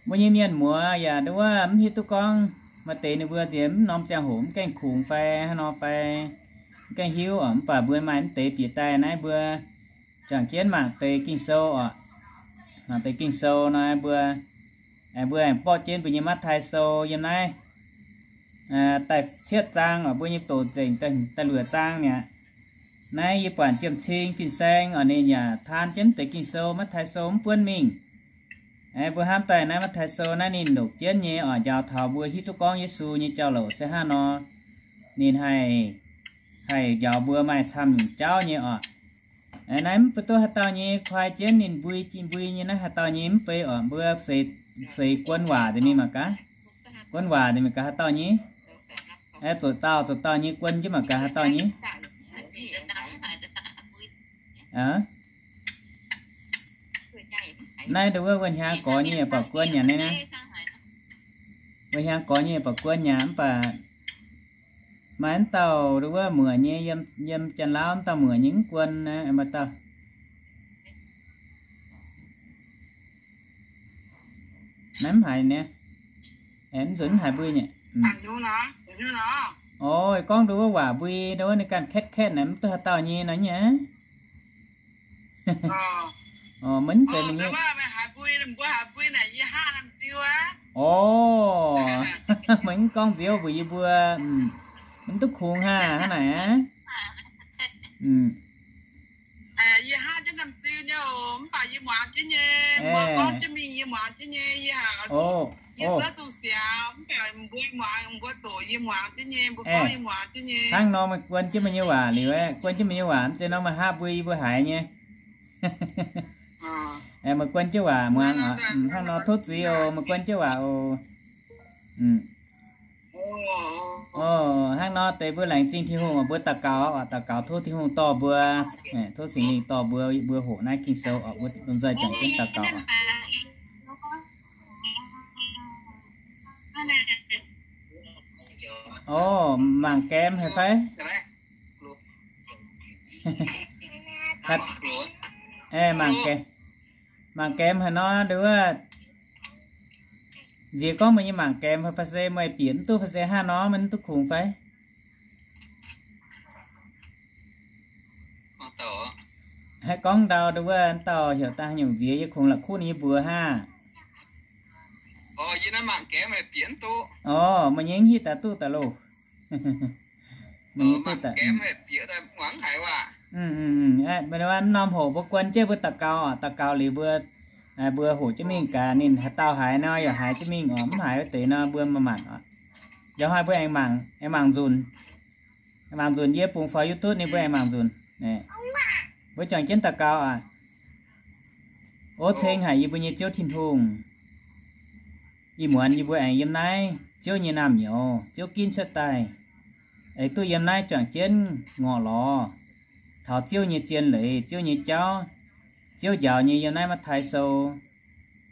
Mbuo nyei mienh muoz yaac nduov mv hiuv duqv gorngv maaih deix ninh mbuo nziex mv norm ziangh hoc mv gaengh kungx fai hnangv nor fai mv gaengh hiuv oc. Mv baac mbuo maaih mv deix bieqc daaih naaiv mbuo juangc jienv mangc deix Ging-Sou oc. Mangc deix Ging-Sou nor mbuo, mbuo aengx borqv jienv mbuo nyei Matv^tai Sou yiem naaiv daaih cietv zaang oc. Mbuo nyei doqc nzengc da'luoqc zaang mi'aqv. Naaiv yie buatc jiem-cing fin-saeng oc, ninh yaac taan jienv deix Ging-Sou, Matv^tai Sou mv buonv mingh. Mbuo hnamv daaih naaiv Matv^tai Sou naaiv ninh longc jienv nyei oc, njaaux taux mbuo hiuv duqv gorngv Yesu nyei jauv-louc se hnangv nor, ninh haih, haih njaaux mbuo maaih camv nyungc jauv nyei oc. Naaiv mv baac duqv haaix dauh nyei kuaai jienv ninh mbui mbui nyei naaiv haaix dauh nyei mv bei oc. Mbuo seix guon waac nzengc mingh mangc gaax. Guon waac nzengc mingh gaax haaix dauh nyei. Zoux dauh zoux dauh nyei guon jienv mangc gaax haaix dauh nyei. Naaiv nduov wuov hnyangx gorx nyei yaac baac guon nyanc naaiv naaiv. Wuov hnyangx gorx nyei yaac baac guon nyanc mv baac maaih mv dauh nduov wuov muoc nyei, yiem Janx-Lauv mv dauh muoc nyei mv guon naaiv maaih dauh. Naaiv mv haiz niaa. Mv nzunc mv haiz mbui nyei. Oc, gorngv nduov wuov waac mbui nduov wuov ninh ganh kaetv kaetv naaic mv duqv haaix dauh nyei nor nyei. Meih mv zeiz mbuo, o, meih mv gorngv nziouv mbuox yie mbuo, mv duqv kungx hnangv, hnangv naaic aqv. Hnangv nor meih guon jienv meih nyei waac liuz, guon jienv meih nyei waac mv zeiz nor meih haav mbui yie mbuo haiz nyei. Meih guon jienv waac muangx oc. Hnangv nor tov zuiz oc, meih guon jienv waac oc. Hnangv nor deix mbuo laengz zingh Tin-Hungh oc, mbuo daux gaux oc, daux gaux tov Tin-Hungh dorh mbuo, tov Singx Lingh dorh mbuo, mbuo hoqc naaiv Ging-Sou oc, mbuo lomh nzoih juangc jienv daux gaux oc. O, mangc gaem haic fai? Mangc gaem haaix nor nduov, nziex gorngv meih nyei mangc gaem fai se meih bieqc mv duqv fai se hnangv nor meih mv duqv kungx fai? Haiz gorngv ndau nduov wuov dauh heuc daaih haaix nyungc nziex yie kungx la'kuqv ninh nyei mbuox hnangv. O, meih nyei mv hiuv daaih duqv daaih loh. Meih nyei duqv daaih. Mv norm hoc mbuo guon jienv mbuo daux gaux oc, daux gaux liuz mbuo, mbuo hoqc jienv mingh gaax ninh haaix dauh haiz nor yaac haiz jienv mingh oc, mv haiz wuov deix nor mbuo mangc oc. Yaac hnoi mbuo aengx mangc, aengx mangc nzunc. Mangc nzunc yie bungx faaux YouTube ninh mbuo aengx mangc nzunc. Mbuo juangc jienv daux gaux aqv. O ceng haic yie mbuo nyei Ziouv Tin-Hungh, ih muonz yie mbuo aengx yiem naaiv Ziouv nyei naamh nyouz, Ziouv ginv cuotv daaih, aengx duqv yiem naaiv juangc jienv ngorc lorz taux Ziouv nyei zien leiz, Ziouv nyei jauv, Ziouv njaaux nyei yiem naaiv Matv^tai Sou,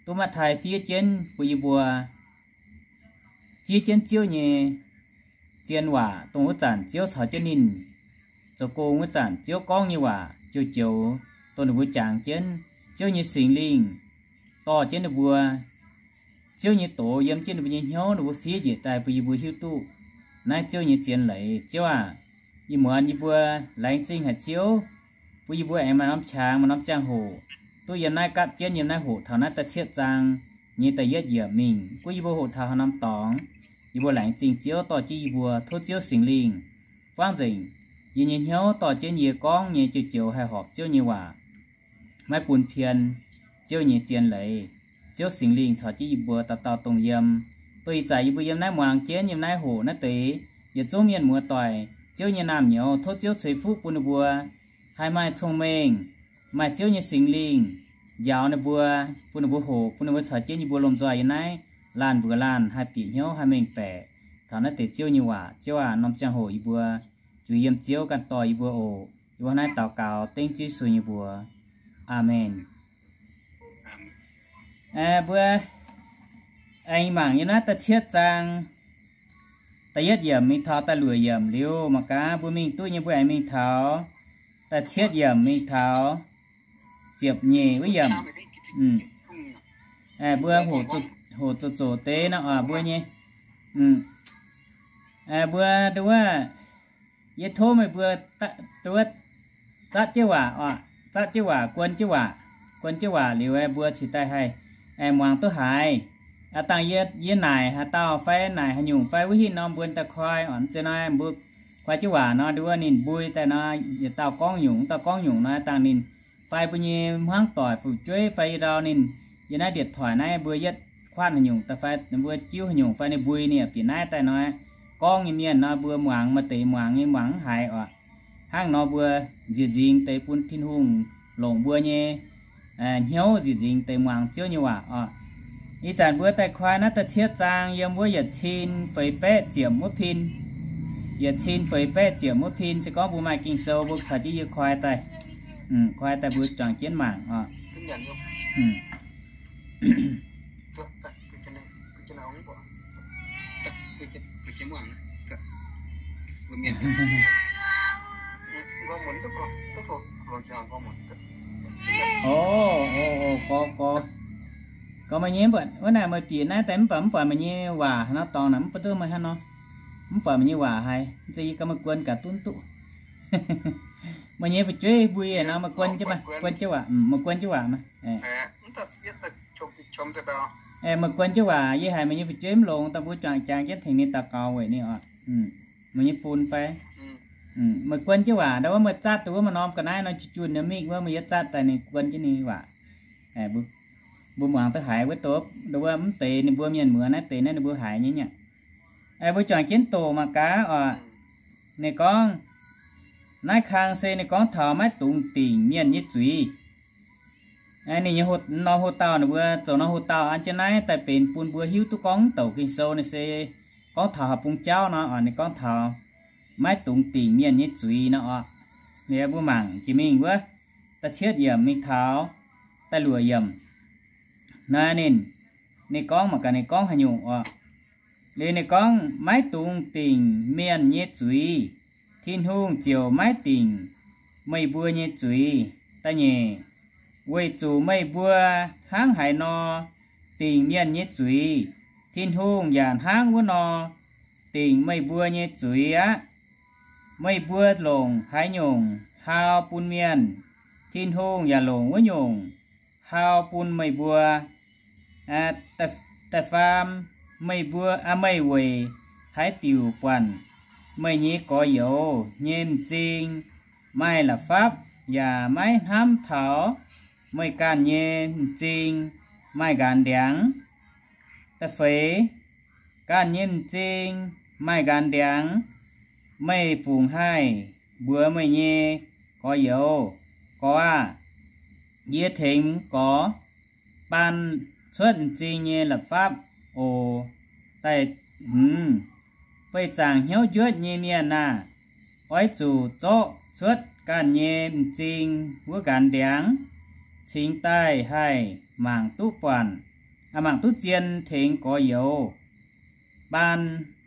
duqv Matv^tai fiev jienv bun yie mbuo, fiev jienv Ziouv nyei zien waac, dongh wuov zanc Ziouv caux jienv ninh zoux gong wuov zanc, Ziouv gorngv nyei waac joux-joux dongh ninh mbuo jangx jienv, Ziouv nyei Singx Lingh dorh jienv ninh mbuo, Ziouv nyei doz yiem jienv ninh mbuo nyei hnyouv, ninh mbuo fiev njiec daaih bun yie mbuo hiuv duqv naaiv Ziouv nyei zien leiz. Ziouv aac, ih muonz yie mbuo laengz zingh haic Ziouv, bun yie mbuo aengx maaih norm qangx maaih norm ziangh hoc duqv yiem naaiv gapv jienv yiem naaiv hoqc taux naaiv da'cietv zaang nyei da'yietv yiemc mingh. Gunv yie mbuo hoqc taux haaix norm dorngx, yie mbuo laengz zingh Ziouv dorh jienv yie mbuo. Tov Ziouv Singx Lingh buangv nzengc yie nyei hnyouv, dorh jienv yie gorngv nyei joux-joux haih horpc Ziouv nyei waac, maiv bun pien Ziouv nyei zien leiz. Ziouv Singx Lingh caux jienv yie mbuo dauh dauh dongh yiem. Dongh ih zanc yie mbuo yiem naaiv muangx jienv yiem naaiv hoqc naaiv deix yietc zungv mienh muoz-doic, Ziouv nyei naamh nyouz, tov Ziouv ceix fuqv bun ninh mbuo haih maaih cong-mengh, maaih Ziouv nyei Singx Lingh njaaux ninh mbuo, bun ninh mbuo hoqc, bun ninh mbuo caux jienv yie mbuo lomh nzoih yiem naaiv laanh mbuox laanh haih bieqc hnyouv haih mengh baeqc taux naaiv deix Ziouv nyei waac. Ziouv aac, norm ziangh hoc yie mbuo zuiz yiem Ziouv ganh dorh yie mbuo oc. Yie mbuo naaiv daux gaux dengv Yesu nyei mbuox. Aamen. Mbuo aengx mangc yiem naaiv da'cietv zaang da'yietv yiemc mingh taux da'luoqc yiemc liuz mangc gaax mbuo mingh duqv nyei mbuo aengx mingh taux da'cietv yiemc mingh taux ziepc nyeic wuov yiemc. Mbuo hoqc zuqc, hoqc zoqc zoqc deix nor oc mbuo nyei. Mbuo nduov, yie tov meih mbuo nduov zatv jienv waac oc, zatv jienv waac, guon jienv waac, guon jienv waac liuz mbuo cingx daaih haih muangx duqv haiz. Aa, dangh yie, yie naaic haaix dauh fai naaic haaix nyungc fai wuov hinh nor mbuo daaih koi oc. Zien nor mbuo koi jienv waac nor nduov ninh mbui daaih nor, yietc dauh gorngv nyungc, dauh gorngv nyungc nor dangh ninh fai mbuo nyei hmuangv doic fu'jueiv fai yie ndau ninh, yie naaiv điện thoại naaiv mbuo yietv kuatv haaix nyungc daaih fai mbuo jiuv haaix nyungc fai ninh mbui ninh bieqc naaiv daaih nor, gorngv nyei mienh nor mbuo muangx maaih deix muangx nyei muangx mv haiz oc. Hnangv nor mbuo nziex nzingx deix bun Tin-Hungh longc mbuo nyei hnyouv nziex nzingx deix muangx Ziouv nyei waac oc. Ih zanc mbuo daaih koi naaiv da'cietv zaang yiem wuov yietc cin feix baeqv ziepc wuov pin, yietc cin feix baeqv ziepc wuov pin. Se gorngv mbuo maaih Ging-Sou mbuo caux jienv yie koi daaih, koi daaih mbuo juangc jienv mangc oc. Gorx, gorx, gorx meih nyei mv baac wuov naaic meih bieqc naaiv daaih mv baac mv buatc meih nyei waac haaix nor dorngx naaic, mv baac duqv meih hnangv nor, mv buatc meih nyei waac haiz, mv zeiz yie ganh meih guon gaax duqv duqv. Meih nyei fu'jueiv mbui nor meih guon jienv, guon jienv waac, meih guon jienv waac maah. Meih guon jienv waac, yie haiz meih nyei fu'jueiv mv longx daaih mbuo juangc jangx jienv tengx ninh daux gaux weic ninh oc. Meih nyei fun fai meih guon jienv waac ndau wuov meih zatv duqv wuov maaih norm ga'naaiv nor, junh junh nyei mingh wuov meih yietv zatv daaih ninh guon jienv ninh waac. Mbuo muangx duqv haiz wuov dopv ndau wuov mv deix ninh mbuo mienh muoz naaiv deix naaiv ninh mbuo haiz nyei nyei. Mbuo juangc jienv doqc mangc gaax oc. Ninh gorngv, naaiv kang se ninh gorngv taux maiv dungx dingc mienh nyei zuiz. Ninh nyei norm hoc-dauh ninh mbuo zoux norm hoc-dauh an jienv naaiv daaih benx bun mbuo hiuv duqv gorngv mv douc Ging-Sou naaiv se gorngv taux haaix bung jauv nor oc. Ninh gorngv taux maiv dungx dingc mienh nyei zuiz nor oc. Liuz mbuo mangc jiex mingh wuov da'cietv yiemc mingh taux da'luoqc yiemc. Naaiv ninh, ninh gorngv mangc gaax ninh gorngv haaix nyungc oc. Liuz ninh gorngv, maiv dungx dingc mienh nyei zuiz, Tin-Hungh ziouc maiv dingc meih mbuo nyei zuiz. Da'nyeic, weic zuqc meih mbuo hnangv haaix nor dingc mienh nyei zuiz, Tin-Hungh yaac hnangv wuov nor dingc meih mbuo nyei zuiz aqv. Meih mbuo longc haaix nyungc hlau bun mienh, Tin-Hungh yaac longc wuov nyungc hlau bun meih mbuo. Da'faam, meih mbuo, meih weic haaix diuc buatc meih nyei gorx-youz nyei m'zing maaih la'fapv yaac maiv hnamv taux meih ganh nyei m'zing maaih nqanx ndiangx? Da'feix, ganh nyei m'zing maaih nqanx ndiangx, meih fungc haih mbuox meih nyei gorx-youz, Gorx aah! Yie tengx gorx baan cuotv m'zing nyei la'fapv oc. Da'hmz, beih zaangc hnyouv njuotv nyei mienh aah! Oix zuqc zorqv cuotv ganh nyei m'zing wuov nqanx ndiangx, cingx daaih haih mangc duqv buatc, mangc duqv zien tengx gorx-youz baan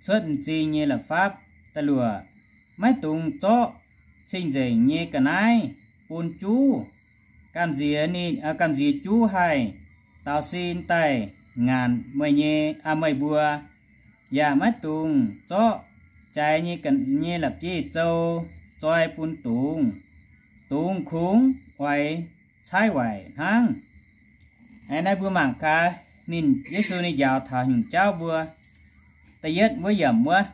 cuotv m'zing nyei la'fapv. Da'luoqc, maiv dungx zorqv cing-nzengc nyei ga'naaiv bun juv. Gamh nziex ninh, gamh nziex juv haih daaux sin daaih ngaanc meih nyei, meih mbuo. Yaac maiv dungx zorqv jaaix nyei, nyei la'bieiv-zou zoi bun dungz. Dungz kungx oix caaiv waaic hnangv. Naaiv mbuo mangc gaax ninh, Yesu ninh njaaux taux nyungc jauv mbuo. Da'yietv wuov yiemc wuov,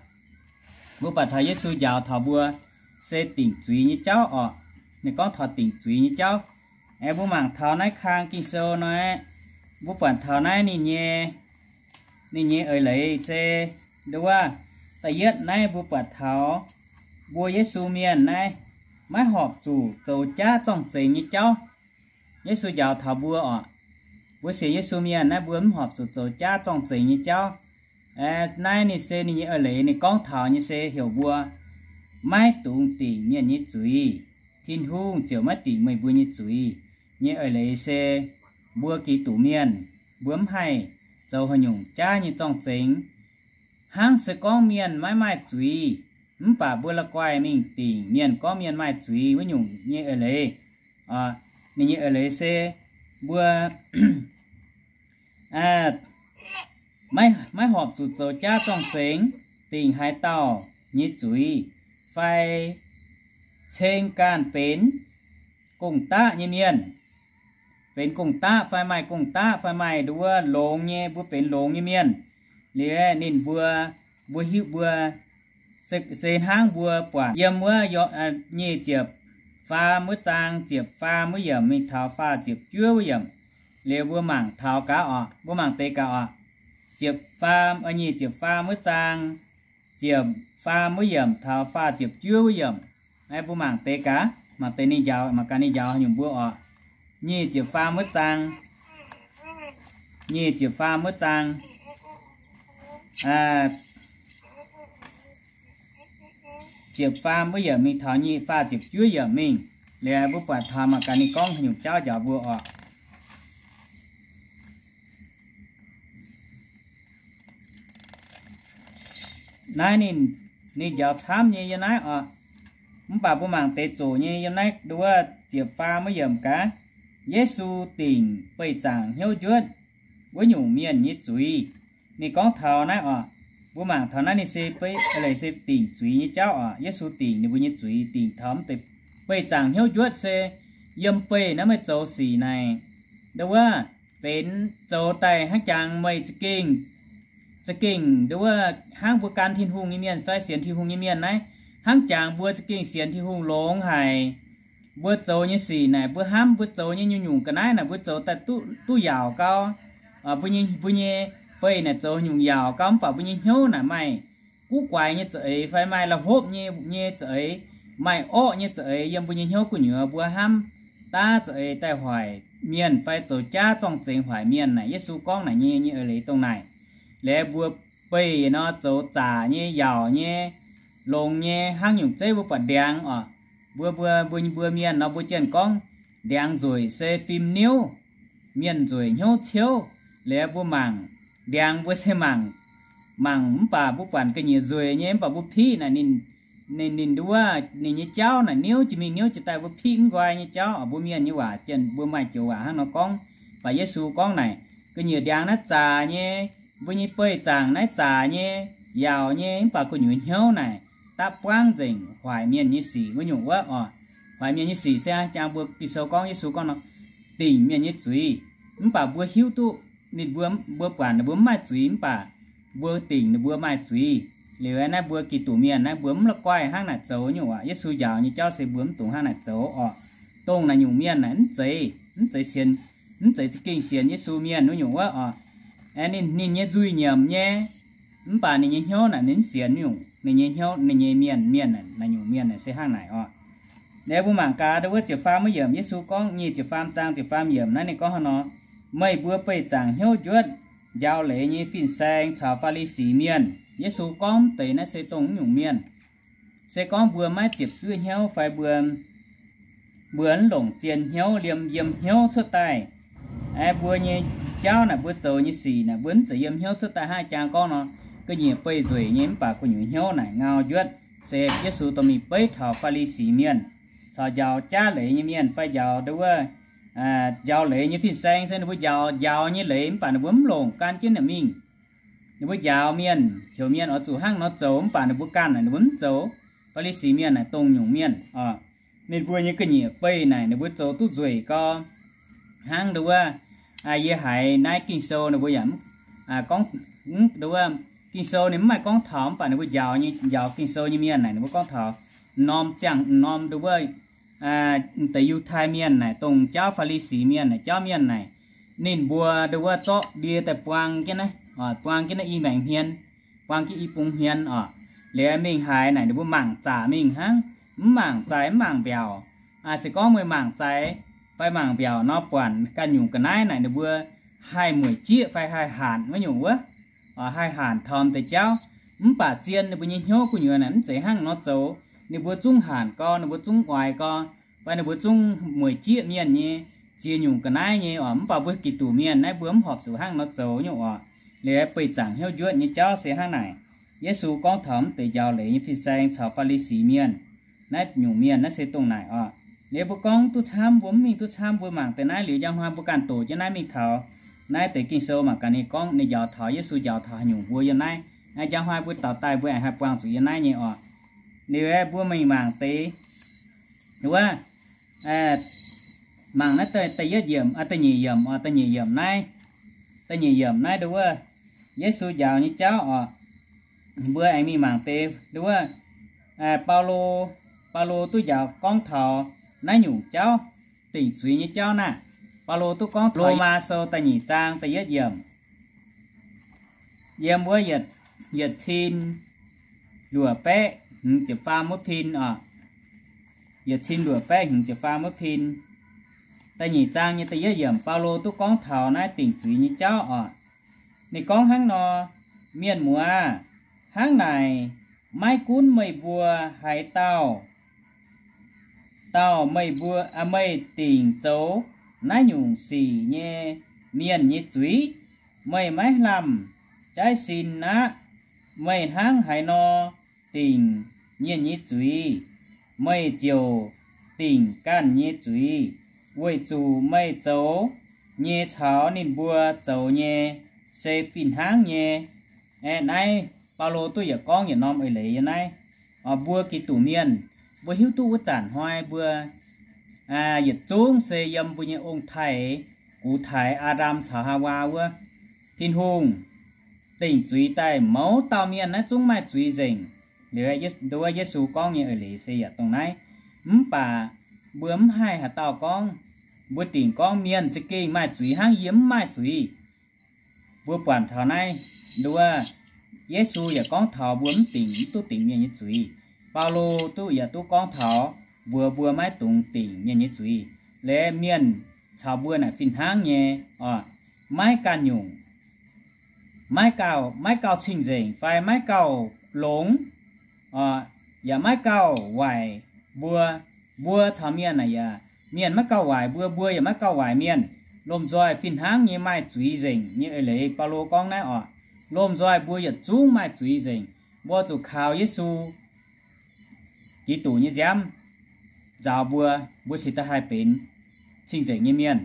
mbuo buatc taux Yesu njaaux taux mbuo se dingc zuiz nyei jauv oc. Ninh gorngv taux dingc zuiz nyei jauv. Aengx mbuo mangc taux naaiv kang Ging-Sou nor, mbuo buatc taux naaiv ninh nyei, ninh nyei eix leiz se nduov. Da'yietv naaiv mbuo buatc taux mbuo Yesu mienh naaiv maiv horpc zuqc zoux jaav zorng-zengx nyei jauv. Yesu njaaux taux mbuo oc. Mbuo sienx Yesu mienh naaiv mbuo mv horpc zuqc zoux jaav zorng-zengx nyei jauv. Naaiv ninh se ninh nyei eix leiz ninh gorngv taux nyei se heuc mbuo maiv dungx dingc mienh nyei zuiz, Tin-Hungh ziouc maiv dingc meih mbuo nyei zuiz. Nyei eix leiz se mbuo Giduc mienh, mbuo mv haih zoux haaix nyungc jaav nyei zorng-zengx. Hnangv se gorngv mienh maiv maaih zuiz, mv baac mbuo la'guaih mingh dingc mienh gorngv mienh maaih zuiz wuov nyungc nyei eix leiz. Ninh nyei eix leiz se mbuo maiv horpc zuqc zoux jaav zorng-zengx dingc haaix dauh nyei zuiz, fai ceng ganh benx gong-daqv nyei mienh, benx gong-daqv fai maaih gong-daqv fai maaih nduov longx nyei, mbuo benx longx nyei mienh. Liuz ninh mbuo, mbuo hiuv mbuo se hnangv mbuo buatc yiem wuov nyic ziepc faam wuov zaang ziepc faam wuov yiemc mingh taux faah ziepc juov wuov yiemc. Liuz mbuo mangc taux gaax oc, mbuo mangc deix gaax oc. Ziepc faam, nyic ziepc faam wuov zaang ziepc faam wuov yiemc taux faah ziepc juov wuov yiemc. Mbuo mangc deix gaax, mangc deix ninh njaaux, mangc gaax ninh njaaux nyungc mbuo oc. Nyic ziepc faam wuov zaang, nyic ziepc faam wuov zaang, ziepc faam wuov yiemc mingh taux nyic faah ziepc juov yiemc mingh. Liuz mbuo buatc taux mangc gaax ninh gorngv nyungc jauv njaaux mbuo oc. Naaiv ninh, ninh njaaux camv nyei yiem naaiv oc. Mv baac mbuo mangc deix zoqc nyei yiem naaiv nduov ziepc faam wuov yiemc gaax, Yesu dingc beih zaangc hnyouv njuotv wuov nyungc mienh nyei zuiz. Ninh gorngv taux naaiv oc, mbuo mangc taux naaiv ninh se beiv leiz se dingc zuiz nyei jauv oc. Yesu dingc ninh mbuo nyei zuiz, dingc taux mv deix beih zaangc hnyouv njuotv se yiem beih naaiv meih zoux sic naaic, nduov benx zoux daaih hnangv jangx meih za'gengh, za'gengh nduov hnangv mbuo gan Tin-Hungh nyei mienh fai sienx Tin-Hungh nyei mienh naaiv, hnangv jangx mbuo za'gengh sienx Tin-Hungh longx haic. Mbuo zoux nyei sic naaic, mbuo hnamv mbuo zoux nyei nyungc-nyungc ga'naaiv naaic, mbuo zoux daaih duqv, duqv yaauc gau. Mbuo nyei, mbuo nyei beih naaic zoux nyungc yaauc gau, mv baac mbuo nyei hnyouv naaic maaih guv guaix nyei za'eix fai maaih la'hopv nyei, nyei za'eix, maaih orqv nyei za'eix yiem mbuo nyei hnyouv gu'nyuoz, mbuo hnamv daav za'eix daaih hoic mienh fai zoux jaav zorng-zengx hoic mienh naaic. Yesu gorngv naaic nyei, nyei eix leiz dongh naaic. Liuz mbuo beih nor zoux zaqc nyei, yaauc nyei, longx nyei, hnangv nyungc zeiv mbuo buatc ndiangx oc. Mbuo, mbuo, mbuo, mbuo mienh nor mbuo jienh gorngv ndiangx nzueic se fim niuv, mienh nzueic hnyouv ciouv. Liuz mbuo mangc ndiangx mbuo se mangc, mangc mv baac mbuo buatc ga'nyiec nzueic nyei, mv baac mbuo piqv naaic ninh, ninh, ninh nduov ninh nyei jauv naaic niuv jiex mingh niuv jiex daaih, mbuo piqv mv nqoi nyei jauv oc. Mbuo mienh nyei waac jienh mbuo maaih joux waac hnangv nor gorngv. Mv baac Yesu gorngv naaic, ga'nyiec ndiangx naaiv zaqc nyei, mbuo nyei beih zaangc naaiv zaqc nyei, yaauc nyei, mv baac gu'nyuoz hnyouv naaic dapv buangv nzengc hoic mienh nyei sic wuov nyungc wuov oc. Hoic mienh nyei sic se jangx mbuo Ging-Sou gorngv, Yesu gorngv nor, dingc mienh nyei zuiz. Mv baac mbuo hiuv duqv ninh mbuo, mbuo buatc ninh mbuo mv maaih zuiz, mv baac mbuo dingc ninh mbuo maaih zuiz. Liuz naaiv mbuo Giduc mienh naaiv mbuo mv la'guaih hnangv naaic zoux nyungc aac. Yesu njaaux nyei jauv se mbuo mv dungx hnangv naaic zoux oc. Dongh naaic nyungc mienh naaic mv zeiz, mv zeiz sienx, mv zeiz za'gengh sienx Yesu mienh wuov nyungc wuov oc. Ninh, ninh nyei nzuih nyiemc nyei, mv baac ninh nyei hnyouv naaic ninh mv sienx nyungc, ninh nyei hnyouv, ninh nyei mienh, mienh naaic nyungc mienh naaic se hnangv naaic oc. Liuz mbuo mangc gaax wuov ziepc faam wuov yiemc, Yesu gorngv, nyic ziepc faam zaang ziepc faam yiemc naaiv ninh gorngv hnangv nor, meih mbuo beih zaangc hnyouv njuotv njaaux leiz nyei fin-saeng caux Faa^li^si Mienh. Yesu gorngv deix naaiv se dongh wuov nyungc mienh. Se gorngv mbuo maiv ziepc zuoqv hnyouv fai mbuo, mbuo mv longc zien hnyouv liemh yiem hnyouv cuotv daaih, mbuo nyei jauv naaic, mbuo zoux nyei sic naaic, mbuo mv zeiz yiem hnyouv cuotv daaih hnangv jangx gorngv nor, ga'nyiec beih nzueic nyei mv baac gu'nyuoz hnyouv naaic ngau njuotv. Se Yesu dorh mingh beiv taux Faa^li^si Mienh caux njaaux jaav leiz nyei mienh fai njaaux nduov, njaaux leiz nyei fin-saeng se ninh mbuo njaaux, njaaux nyei leiz mv baac ninh mbuo mv longc, gan jienv naaic mingh. Ninh mbuo njaaux mienh, heuc mienh oix zuqc hnangv nor zoux mv baac ninh mbuo ganh naaic ninh mbuo mv zoux. Faa^li^si Mienh naaic dongh nyungc mienh oc. Ninh mbuo nyei ga'nyiec beih naaic ninh mbuo zoux duqv nzueic gau. Hnangv nduov, yie haiz naaiv Ging-Sou ninh mbuo yaac gorngv, nduov, Ging-Sou ninh mv maaih gorngv taux mv baac ninh mbuo njaaux nyei, njaaux Ging-Sou nyei mienh naaic ninh mbuo gorngv taux norm ziangh norm nduov, deix Yiutai Mienh naaic dongh jauv Faa^li^si Mienh naaic jauv mienh naaic, ninh mbuo nduov zorqv ndie daaih buang jienv naaiv, buang jienv naaiv i maengx hmien, buang jienv i bung hmien oc. Liuz mingh haaix naaic ninh mbuo mangc zaqc mingh hnangv, mv mangc zaaix mv mangc mbiaauc. Se gorngv meih mangc zaaix fai mangc mbiaauc nor, buatc ganh nyungc ga'naaiv naaic ninh mbuo haih mueic jieqv fai haih hanc wuov nyungc wuov, haih hanc taux deix jauv. Mv baac zien ninh mbuo nyei hnyouv gu'nyuoz naaic mv zeiz hnangv nor zoux. Ninh mbuo zungv hanc gau, ninh mbuo zungv oix gau, fai ninh mbuo zungv mueic jieqv mienh nyei, ziex nyungc ga'naaiv nyei oc. Mv baac mbuo Giduc Mienh naaiv mbuo mv horpc zuqc hnangv nor zoux nyungc oc. Liuz beih zaangc hnyouv njuotv nyei jauv se hnangv naaic. Yesu gorngv taux mv deix njaaux leiz nyei fin-saeng caux Faa^li^si Mienh. Naaiv nyungc mienh naaiv se dongh naaic oc. Liuz mbuo gorngv duqv camv, mbuo mv mingh duqv camv, mbuo mangc deix naaiv liuz njang hnoi mbuo ganh doqc jienv naaiv mingh taux naaiv deix Ging-Sou mangc gaax ninh gorngv ninh njaaux taux Yesu njaaux taux haaix nyungc mbuo yiem naaiv. Njang hnoi mbuo dauh daaih mbuo aengx haih buangh zuqc yiem naaiv nyei oc. Liuz aeqv, mbuo mingh mangc deix wuov, mangc naaiv da'yietv yiemc, da'nyeic yiemc oc, da'nyeic yiemc naaiv, da'nyeic yiemc naaiv nduov, Yesu njaaux nyei jauv oc. Mbuo aengx mingh mangc deix nduov, Baulo, Baulo duqv njaaux gorngv taux naaiv nyungc jauv, dingc zuiz nyei jauv naaiv. Baulo duqv gorngv Lomaa Sou da'nyeic zaang da'yietv yiemc, yiem wuov yietc, yietc cin luoqc baeqv hmz ziepc faam wuov pin oc. Yietc cin luoqc baeqv hmz ziepc faam wuov pin, da'nyeic zaang nyei da'yietv yiemc, Baulo duqv gorngv taux naaiv dingc zuiz nyei jauv oc. Ninh gorngv hnangv nor, Mienh muoz, hnangv naaic, maiv gunv meih mbuo haaix dauh, dauh meih mbuo, meih dingc zoux naaiv nyungc sic nyei mienh nyei zuiz, meih maiv lamh jaiv sin aqv. Meih hnangv haaix nor dingc mienh nyei zuiz, meih ziouc dingc ganh nyei zuiz, weic zuqc meih zoux nyei caux ninh mbuo zoux nyei se fih hnangv nyei. Aeqv, naaiv Baulo duqv yietc gorngv yietc norm eix leiz yiem naaiv. Mbuo Giduc mienh, mbuo hiuv duqv wuov zanc hnoi mbuo yietc zungv se yiem mbuo nyei ong-taaix, gux-taaix, Aa^ndam caux Haawaa wuov, Tin-Hungh dingc zuiz daaih mouz dauh mienh naaiv zungv maaih zuiz nzengc. Liuz nduov Yesu gorngv nyei eix leiz se yaac dongh naaiv. Mv baac mbuo mv haih haaix dauh gorngv, mbuo dingc gorngv mienh za'gengh maaih zuiz hnangv yie mv maaih zuiz. Mbuo buatc taux naaiv nduov, Yesu yaac gorngv taux mbuo mv dingc, mv duqv dingc mienh nyei zuiz. Baulo duqv yaac duqv gorngv taux mbuox mbuo maiv dungx dingc mienh nyei zuiz. Liuz mienh caux mbuo naaic fih hnangv nyei oc, maiv ganh nyungc, maiv gauh, maiv gauh cing-nzengc fai maiv gauh longx, yaac maiv gauh waaic mbuo. Mbuo caux mienh naaic yaac, mienh maiv gauh waaic mbuo, mbuo yaac maiv gauh waaic mienh. Lomh nzoih fih hnangv nyei maaih zuiz nzengc nyei eix leiz Baulo gorngv naaiv oc. Lomh nzoih mbuo yietc zungv maaih zuiz nzengc. Mbuo zuqc kaux Yesu Giduc nyei nziaamv nzaaux mbuo, mbuo cingx daaih haih benx cing-nzengc nyei mienh.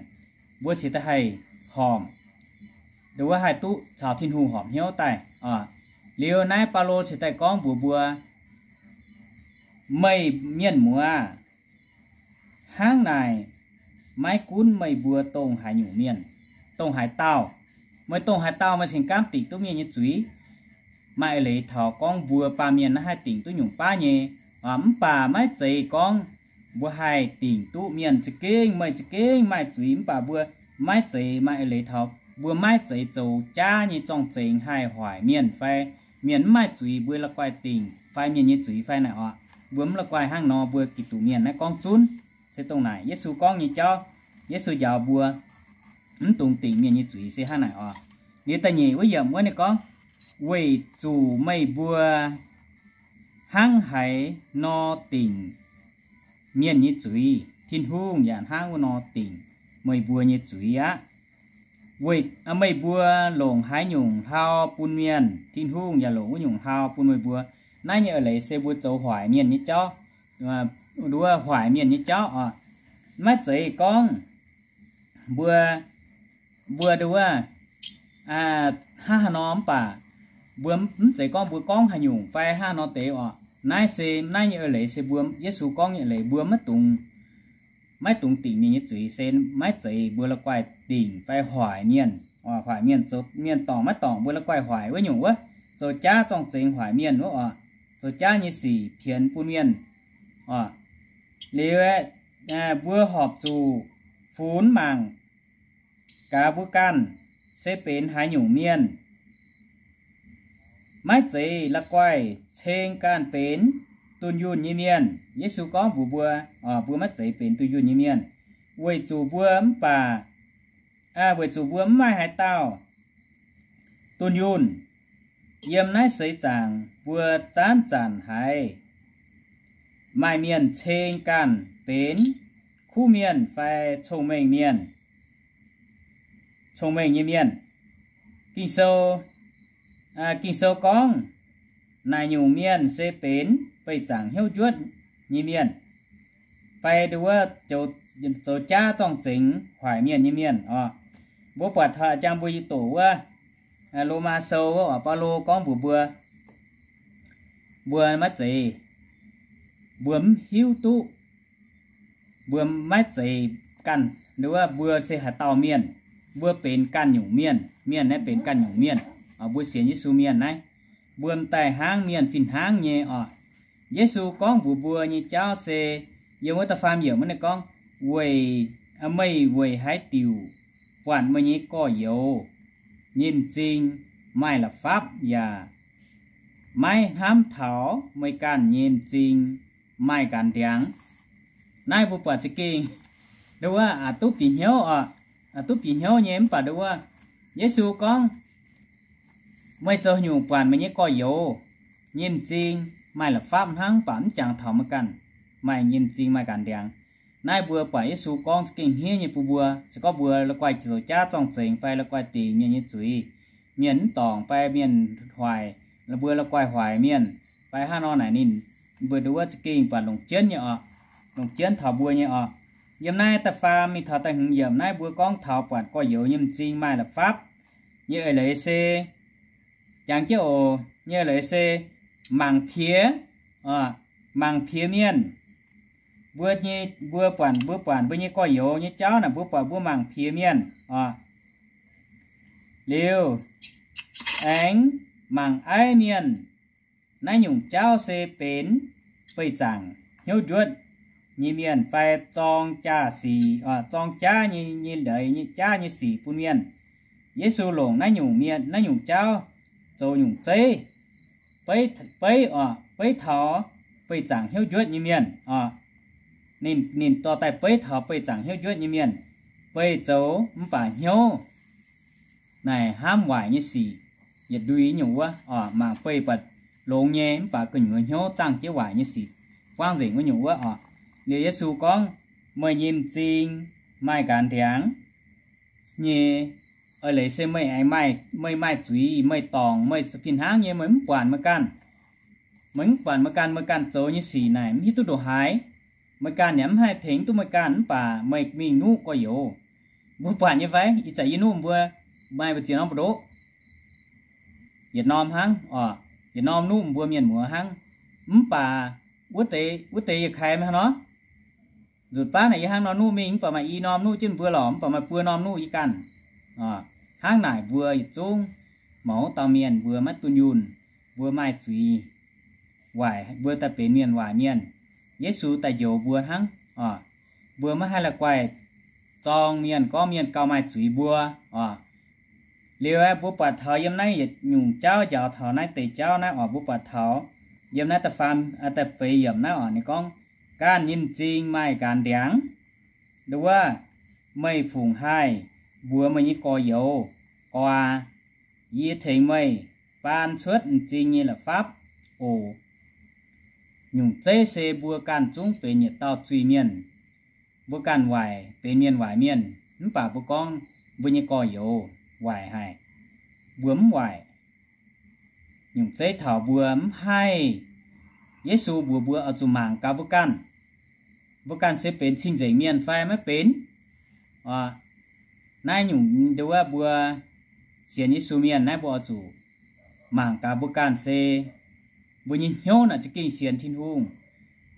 Mbuo cingx daaih haih horpc, nduov haih duqv caux Tin-Hungh horpc hnyouv daaih. Liuz naaiv Baulo cingx daaih gorngv mbuox mbuo, meih mienh muoz, hnangv naaic, maiv gunv meih mbuo dongh haaix nyungc mienh, dongh haaix dauh, meih dongh haaix dauh meih cingx gaamv dingc duqv mienh nyei zuiz. Maaih eix leiz taux gorngv mbuo baamh mienh naaiv haih dingc duqv nyungc baav nyei, mv baac maiv zeiz gorngv mbuo haih dingc duqv mienh za'gengh, meih za'gengh maaih zuiz, mv baac mbuo maiv zeiz, maaih eix leiz taux mbuo maiv zeiz zoux jaav nyei zorng-zengx haih hoic mienh fai mienh mv maaih zuiz mbuo la'guaih dingc fai mienh nyei zuiz fai naaic oc. Mbuo mv la'guaih hnangv nor, mbuo Giduc mienh naaiv gorngv zunv se dongh naaic Yesu gorngv nyei jauv. Yesu njaaux mbuo mv dungx dingc mienh nyei zuiz se hnangv naaic oc. Liuz da'nyeic wuov yiemc wuov ninh gorngv, weic zuqc meih mbuo hnangv haaix nor dingc mienh nyei zuiz, Tin-Hungh yaac hnangv wuov nor dingc meih mbuo nyei zuiz aqv. Weic meih mbuo longc haaix nyungc hlaau bun mienh, Tin-Hungh yaac longc wuov nyungc hlaau bun meih mbuo. Naaiv nyei eix leiz se mbuo zoux hoic mienh nyei jauv, nduov hoic mienh nyei jauv oc. Maiv zeiz gorngv mbuo, mbuo nduov hnangv haaix nor mv baac mbuo mv zeiz gorngv mbuo gorngv haaix nyungc fai hnangv haaix nor deix oc. Naaiv se, naaiv nyei eix leiz se mbuo, Yesu gorngv nyei eix leiz mbuo maiv dungx, maiv dungx dingc mienh nyei zuiz se maiv zeiz mbuo la'guaih dingc fai hoic mienh, hoic mienh zoux, mienh dorngc maiv dorngc mbuo la'guaih hoic wuov nyungc wuov, zoux jaav zorng-zengx hoic mienh wuov oc, zoux jaav nyei sic pienx bun mienh oc. Liuz mbuo horpc zuqc funx mangc gaax mbuo ganh se benx haaix nyungc mienh. Maiv zeiz la'guaih ceng ganh benx dunh yunh nyei mienh. Yesu gorngv mbuox mbuo, mbuo maiv zeiz benx dunh yunh nyei mienh, weic zuqc mbuo mv baac, weic zuqc mbuo mv maaih haaix dauh dunh yunh. Yiem naaiv seix zaangc mbuo zanc-zanc haiz maaih mienh ceng ganh benx kuv mienh fai cong-mengh mienh, cong-mengh nyei mienh. Ging-Sou, Ging-Sou gorngv naaic nyungc mienh se benx beih zaangc hnyouv njuotv nyei mienh. fai nduov zoux jaav zorng-zengx hoic mienh nyei mienh oc. Mbuo buatc taux jangx mbuo yie doqc wuov Lomaa Sou wuov oc, Baulo gorngv mbuox mbuo, mbuo maiv zeiz, mbuo mv hiuv duqv, mbuo maiv zeiz ganh, nduov mbuo se haaix dauh mienh, mbuo benx ganh nyungc mienh, mienh naaiv benx ganh nyungc mienh oc. Mbuo sienx Yesu mienh naaiv, mbuo m'daaih hnangv mienh fih hnangv nyei oc. Yesu gorngv mbuox mbuo nyei jauv se, yiem wuov da'faam yiemc wuov ninh gorngv, weic, meih weic haaix diuc buatc meih nyei gorx-youz nyei m'zing maaih la'fapv yaac maiv hnamv taux meih ganh nyei m'zing maaih nqanx ndiangx? Naaiv mbuo buatc za'gengh nduov aqc duqv bieqc hnyouv oc, aqc duqv bieqc hnyouv nyei. Mv baac nduov Yesu gorngv, meih zoux haaix nyungc buatc meih nyei gorx-youz nyei m'zing maaih la'fapv hnangv, mv baac mv jangx taux meih ganh maaih nyei m'zing maaih nqanx ndiangx. Naaiv mbuo buatc Yesu gorngv za'gengh hniev nyei bun mbuo. Se gorngv mbuo la'guaih zoux jaav zorng-zengx fai la'guaih dingc mienh nyei zuiz, mienh mv dorngc fai mienh hoic, mbuo la'guaih hoic mienh fai hnangv nor naaic ninh, mbuo nduov za'gengh buatc longc jienv nyei oc, longc jienv taux mbuo nyei oc. Yiem naaiv da'faam mingh taux da'hmz yiemc naaiv mbuo gorngv taux buatc gorx-youz nyei m'zing maaih la'fapv nyei eix leiz se, jangx jienv oc, nyei eix leiz se mangc piex, mangc piex mienh. Mbuo nyei, mbuo buatc, mbuo buatc mbuo nyei gorx-youz nyei jauv naaic, mbuo buatc mbuo mangc piex mienh oc. Liuz aengx mangc aiv mienh. Naaiv nyungc jauv se benx beih zaangc hnyouv njuotv nyei mienh fai zorng jaa-sic, zorng jaav nyei, nyei leiz, nyei jaav nyei sic bun mienh. Yesu longc naaiv nyungc mienh, naaiv nyungc jauv zoux nyungc zeiv, beiv, beiv oc, beiv taux beih zaangc hnyouv njuotv nyei mienh oc. Ninh, ninh dorh daaih beiv taux beih zaangc hnyouv njuotv nyei mienh, beih zoux mv baac hnyouv naaic hnamv waaic nyei sic, yietc ndui nyungc wuov oc. Mangc beih buatc longx nyei mv baac gu'nyuoz hnyouv zaangh jienv waaic nyei sic buangv nzengc wuov nyungc wuov oc. Liuz Yesu gorngv, meih nyei m'zing maaih nqanx ndiangx nyei, eix leiz se meih aengx maaih, meih maaih zuiz, meih dorngc, meih fih hnangv nyei, meih mv buatc meih ganh, meih mv buatc meih ganh, meih ganh zoux nyei sic naaic mv hiuv duqv ndongc haaix. Meih ganh yaac mv haih tengx duqv meih ganh, mv baac meih mingh nuqv gorx-youz. Mbuo buatc nyei fai? Ih zanc yie nuqv mbuo, maaih mbu'ziex norm mbu'ndoqv, yietc norm hnangv oc. Yietc norm nuqv mbuo mienh muoz hnangv. Mv baac wuov deix, wuov deix yietc kaaix maiv hnangv nor. Nzutc baav naaic yie hnangv nor nuqv mingh, mv baac maaih i norm nuqv jienv mbuo lorqc, mv baac maaih buo norm nuqv yie ganh. Hnangv naaic mbuo yietc zungv mouz dauh mienh mbuo maiv dunh yunh, mbuo maaih zuiz, waaic, mbuo daaih benx mienh waaic mienh. Yesu daaih njoux mbuo hnangv oc. Mbuo maiv haih la'guaih zorng mienh gorngv mienh gauh maaih zuiz mbuo oc. Liuz aeqv, mbuo buatc taux yiem naaiv yietc nyungc jauv njaaux taux naaiv deix jauv naaiv oc, mbuo buatc taux yiem naaiv da'faam, da'feix yiemc naaiv oc, ninh gorngv, ganh nyei m'zing maaih nqanx ndiangx. Nduov, meih fungc haih mbuox meih nyei gorx-youz, gorx aac, yie tengx meih baan cuotv m'zing nyei la'fapv oc. Nyungc zeiv se mbuo ganh zungv benx yietc dauh zuiz-mienh. Mbuo ganh waaic, benx mienh waaic mienh, mv baac mbuo gorngv mbuo nyei gorx-youz waaic haic, mbuo mv waaic. Nyungc zeiv taux mbuo mv haih. Yesu mbuox mbuo oix zuqc mangc gaax mbuo ganh. Mbuo ganh se benx cing-nzengc mienh fai maiv benx? Naaiv nyungc nduov mbuo sienx Yesu mienh naaiv mbuo oix zuqc mangc gaax mbuo ganh se mbuo nyei hnyouv naaic za'gengh sienx Tin-Hungh,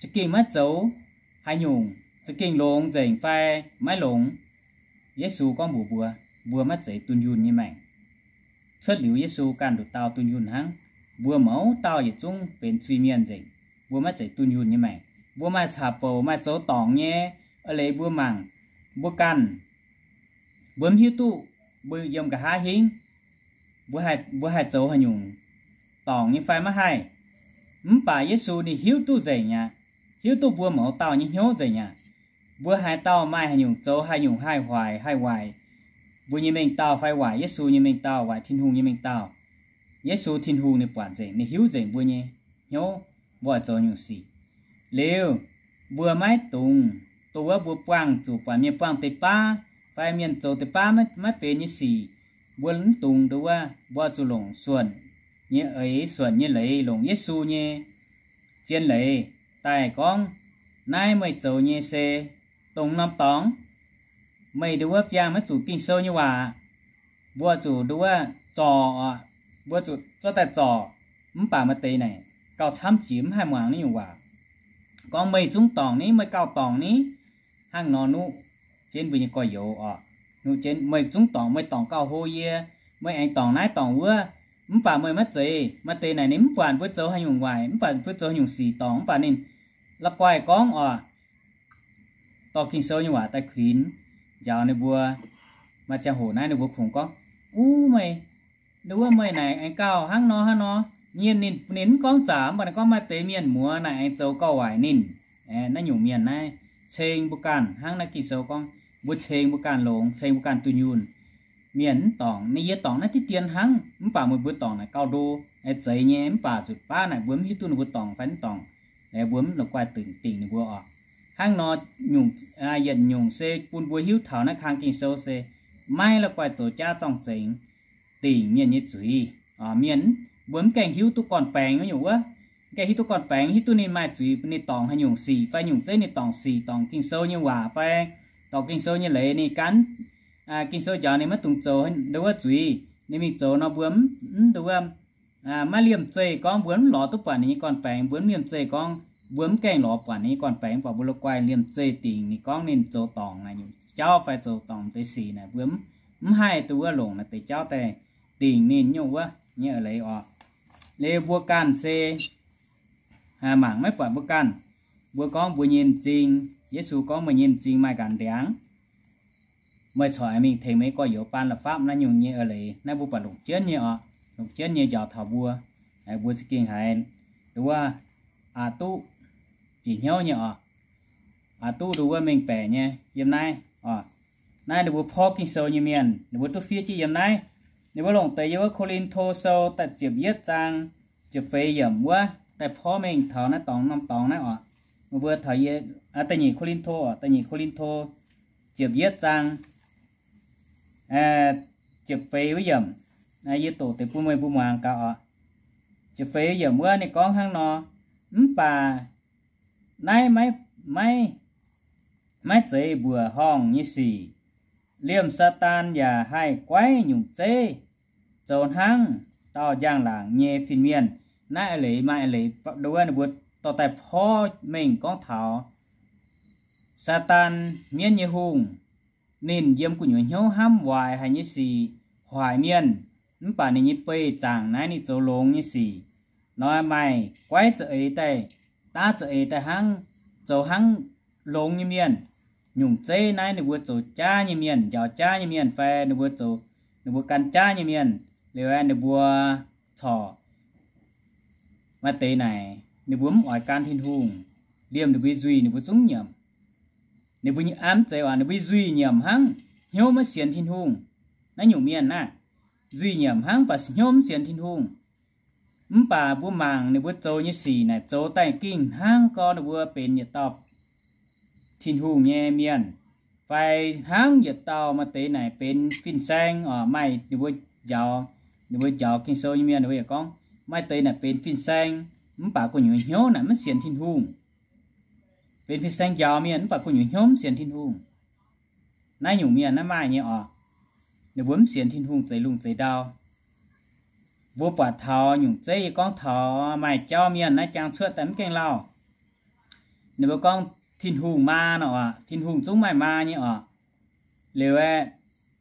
za'gengh maiv zoux haaix nyungc, za'gengh longx nzengc fai maiv longx. Yesu gorngv mbuox mbuo, mbuo maiv zeiz dunh yunh nyei maengc. Cuotv liuz Yesu ganh nduqc dauh dunh yunh hnangv. Mbuo mouz dauh yietc zungv benx zuiz-mienh nzengc. Mbuo maiv zeiz dunh yunh nyei maengc. Mbuo maaih caux bouc maaih zoux dorngc nyei, eix leiz mbuo mangc mbuo ganh, mbuo mv hiuv duqv mbuo yiem nqa'haav hingv mbuo haih zoux haaix nyungc dorngc nyei fai maiv haih. Mv baac Yesu ninh hiuv duqv nzengc aqv, hiuv duqv mbuo mouz dauh nyei hnyouv nzengc aqv. Mbuo haaix dauh maaih haaix nyungc zoux haaix nyungc haih hoic haih waaic mbuo nyei mengh dauh fai waaic Yesu nyei mengh dauh, waaic Tin-Hungh nyei mengh dauh. Yesu Tin-Hungh ninh buatc nzengc, ninh hiuv nzengc mbuo nyei hnyouv, mbuo oix zoux nyungc sic. Liuz, mbuo maiv dungx dongh wuov mbuo buangh zuqc buatc mienh buangh deix baav fai mienh zoux deix baav maiv benx nyei sic, mbuo mv dungx dongh wuov, mbuo oix zuqc longc suonc nyei eix, suonc nyei leiz, longc Yesu nyei zien leiz daaih gorngv Naaiv meih zoux nyei se dongh norm dorngx. Meih nduov wuov ziangh maiv zuqc Ging-Sou nyei waac, mbuo zuqc nduov wuov zorc oc. Mbuo zuqc zorqv daaih zorc, mv baac maaih deix naaic gauh camv jiex mv haih muangx naaiv nyungc waac. Gorngv meih zungv dorngc ni, meih gauh dorngc ni, hnangv nor nuqv jienv mbuo nyei gorx-youz oc. Nuqv jienv meih zungv dorngc, meih dorngc gauh hlo yie, meih aengx dorngc naaiv dorngc wuov, mv baac meih maiv zeiz. Maaih deix naaic ninh mv buatc mbuo zoux haaix nyungc waaic, mv baac mbuo zoux haaix nyungc sic dorngc, mv baac ninh la'guaih gorngv oc, dorh Ging-Sou nyei waac daaih kuinx njaaux ninh mbuo. Maaih ziangh hoc naaiv ninh mbuo kungx gorngv, Uv, meih, nduov wuov meih naaic aengx gauh hnangv nor hnangv nor. Nyienh ninh, ninh mv gorngv zaqc, mv baac ninh gorngv maaih deix mienh muoz naaic aengx zoux gauh waaic ninh. Naaiv nyungc mienh naaiv ceng mbuo ganh, hnangv naaiv Ging-Sou gorngv, mbuo ceng mbuo ganh longx, ceng mbuo ganh dunh yunh. Mienh mv dorngc, ninh yie dorngc naaiv diqv dien hnangv, mv baac meih mbuo dorngc naaic gauh ndo, zeiz nyei, mv baac zuqc baav naaic mbuo mv hiuv duqv ninh mbuo dorngc fai mv dorngc. Mbuo mv la'guaih dingc, dingc ninh mbuo oc. Hnangv nor, nyungc, yietc nyungc se bun mbuo hiuv taux naaiv kang Ging-Sou se maiv la'guaih zoux jaav zorng-zengx dingc mienh nyei zuiz. Mienh, mbuo mv gaengh hiuv duqv gorn-baengx nyungc wuov, mv gaengh hiuv duqv gorn-baengx, hiuv duqv ninh maaih zuiz, ninh dorngc haaix nyungc sic fai nyungc zeiv, ninh dorngc sic, dorngc Ging-Sou nyei waac fai dorngc Ging-Sou nyei leiz, ninh gan Ging-Sou njaaux ninh maiv dungx zoux nduov wuov zuiz, ninh mingh zoux nor mbuo mv nduov wuov, maiv liemh zeih gorngv mbuo mv lorz duqv buatc ninh nyei gorn-baengx, mbuo mv liemh zeih gorngv mbuo mv gaengh lorz buatc ninh nyei gorn-baengx, mv baac mbuo la'guaih liemh zeih dingc ninh gorngv ninh zoux dorngc naaic nyungc jauv fai zoux dorngc deix sic naaic, mbuo mv haih nduov wuov longc naaiv deix jauv daaih dingc ninh nyungc wuov nyei eix leiz oc. Liuz mbuo ganh se mangc maiv buatc mbuo ganh. Mbuo gorngv mbuo nyei m'zing, Yesu gorngv meih nyei m'zing maaih nqanx ndiangx, meih corc mingh tengx meih gorx-youz baan la'fapv naaiv nyungc nyei eix leiz. Naaiv mbuo buatc longc jienv nyei oc, longc jienv nyei njaaux taux mbuo. Mbuo za'gengh haiz nduov wuov aqc duqv bieqc hnyouv nyei oc, aqc duqv nduov wuov mengh baeqc nyei yiem naaiv oc. Naaiv ninh mbuo porv Ging-Sou nyei mienh, ninh mbuo duqv fiev jienv yiem naaiv. Ninh mbuo longc deix yiem wuov Ko^lin^to Sou da'ziepc yietv zaang ziepc feix yiemc wuov daaih porv mengh taux naaiv dorngx norm dorngx naaiv oc. Mbuo taux da'nyeic Ko^lin^to oc, da'nyeic Ko^lin^to ziepc yietv zaang ziepc feix wuov yiemc. Yie doqc deix bun meih mbuo muangx gaax oc. Ziepc feix yiemc wuov ninh gorngv hnangv nor, mv baac naaiv maiv, maiv, maiv zeiz mbuoqc horngh nyei sic. Liemh Saadaan yaac haih guaiv nyungc zeiv zoux hnangv dauh njang-laangc nyei fin-mienh. Naaiv eix leiz maaih eix leiz nduov wuov ninh mbuo dorh daaih porv mengh gorngv taux Saadaan, mienv nyei hungh. Ninh yiem gu'nyuoz hnyouv hnamv waaic haic nyei sic, hoic mienh, mv baac ninh nyei beih zaangc naaiv ninh zoux longx nyei sic. Nor maaih guaiv za'eix daaih, daav za'eix daaih hnangv, zoux hnangv longx nyei mienh. Nyungc zeiv naaiv ninh mbuo zoux jaav nyei mienh, njaaux jaav nyei mienh fai ninh mbuo zoux, ninh mbuo gan jaav nyei mienh, liuz ninh mbuo corc maaih deix naaic ninh mbuo mv oix gan Tin-Hungh, liemh ninh mbuo nzuih ninh mbuo zungv nyiemc. Ninh mbuo nyei, mv zeiz oc, ninh mbuo nzuih nyiemc hnangv, hnyouv maiv sienx Tin-Hungh. Naaiv nyungc mienh naaiv, nzuih nyiemc hnangv baac hnyouv mv sienx Tin-Hungh. Mv baac mbuo mangc ninh mbuo zoux nyei sic naaic zoux daaih gengh hnangv gorngv ninh mbuo benx yietc dauh Tin-Hungh nyei mienh, fai hnangv yietc dauh maaih deix naaic benx fin-saeng oc. Maaih ninh mbuo njaaux, ninh mbuo njaaux Ging-Sou nyei mienh ninh mbuo yaac gorngv maaih deix naaic benx fin-saeng, mv baac gu'nyuoz hnyouv naaic maiv sienx Tin-Hungh. Benx fin-saeng njaaux mienh mv baac gu'nyuoz hnyouv mv sienx Tin-Hungh. Naaiv nyungc mienh naaiv maaih nyei oc. Ninh mbuo mv sienx Tin-Hungh zeix lungh zeix ndau. Mbuo buatc taux nyungc zeiv yie gorngv taux maaih jauv mienh naaiv jangx cuotv daaih mv gaengh lauh. Ninh mbuo gorngv Tin-Hungh maa nor oc, Tin-Hungh zungv maaih maa nyei oc. Liuz aeqv,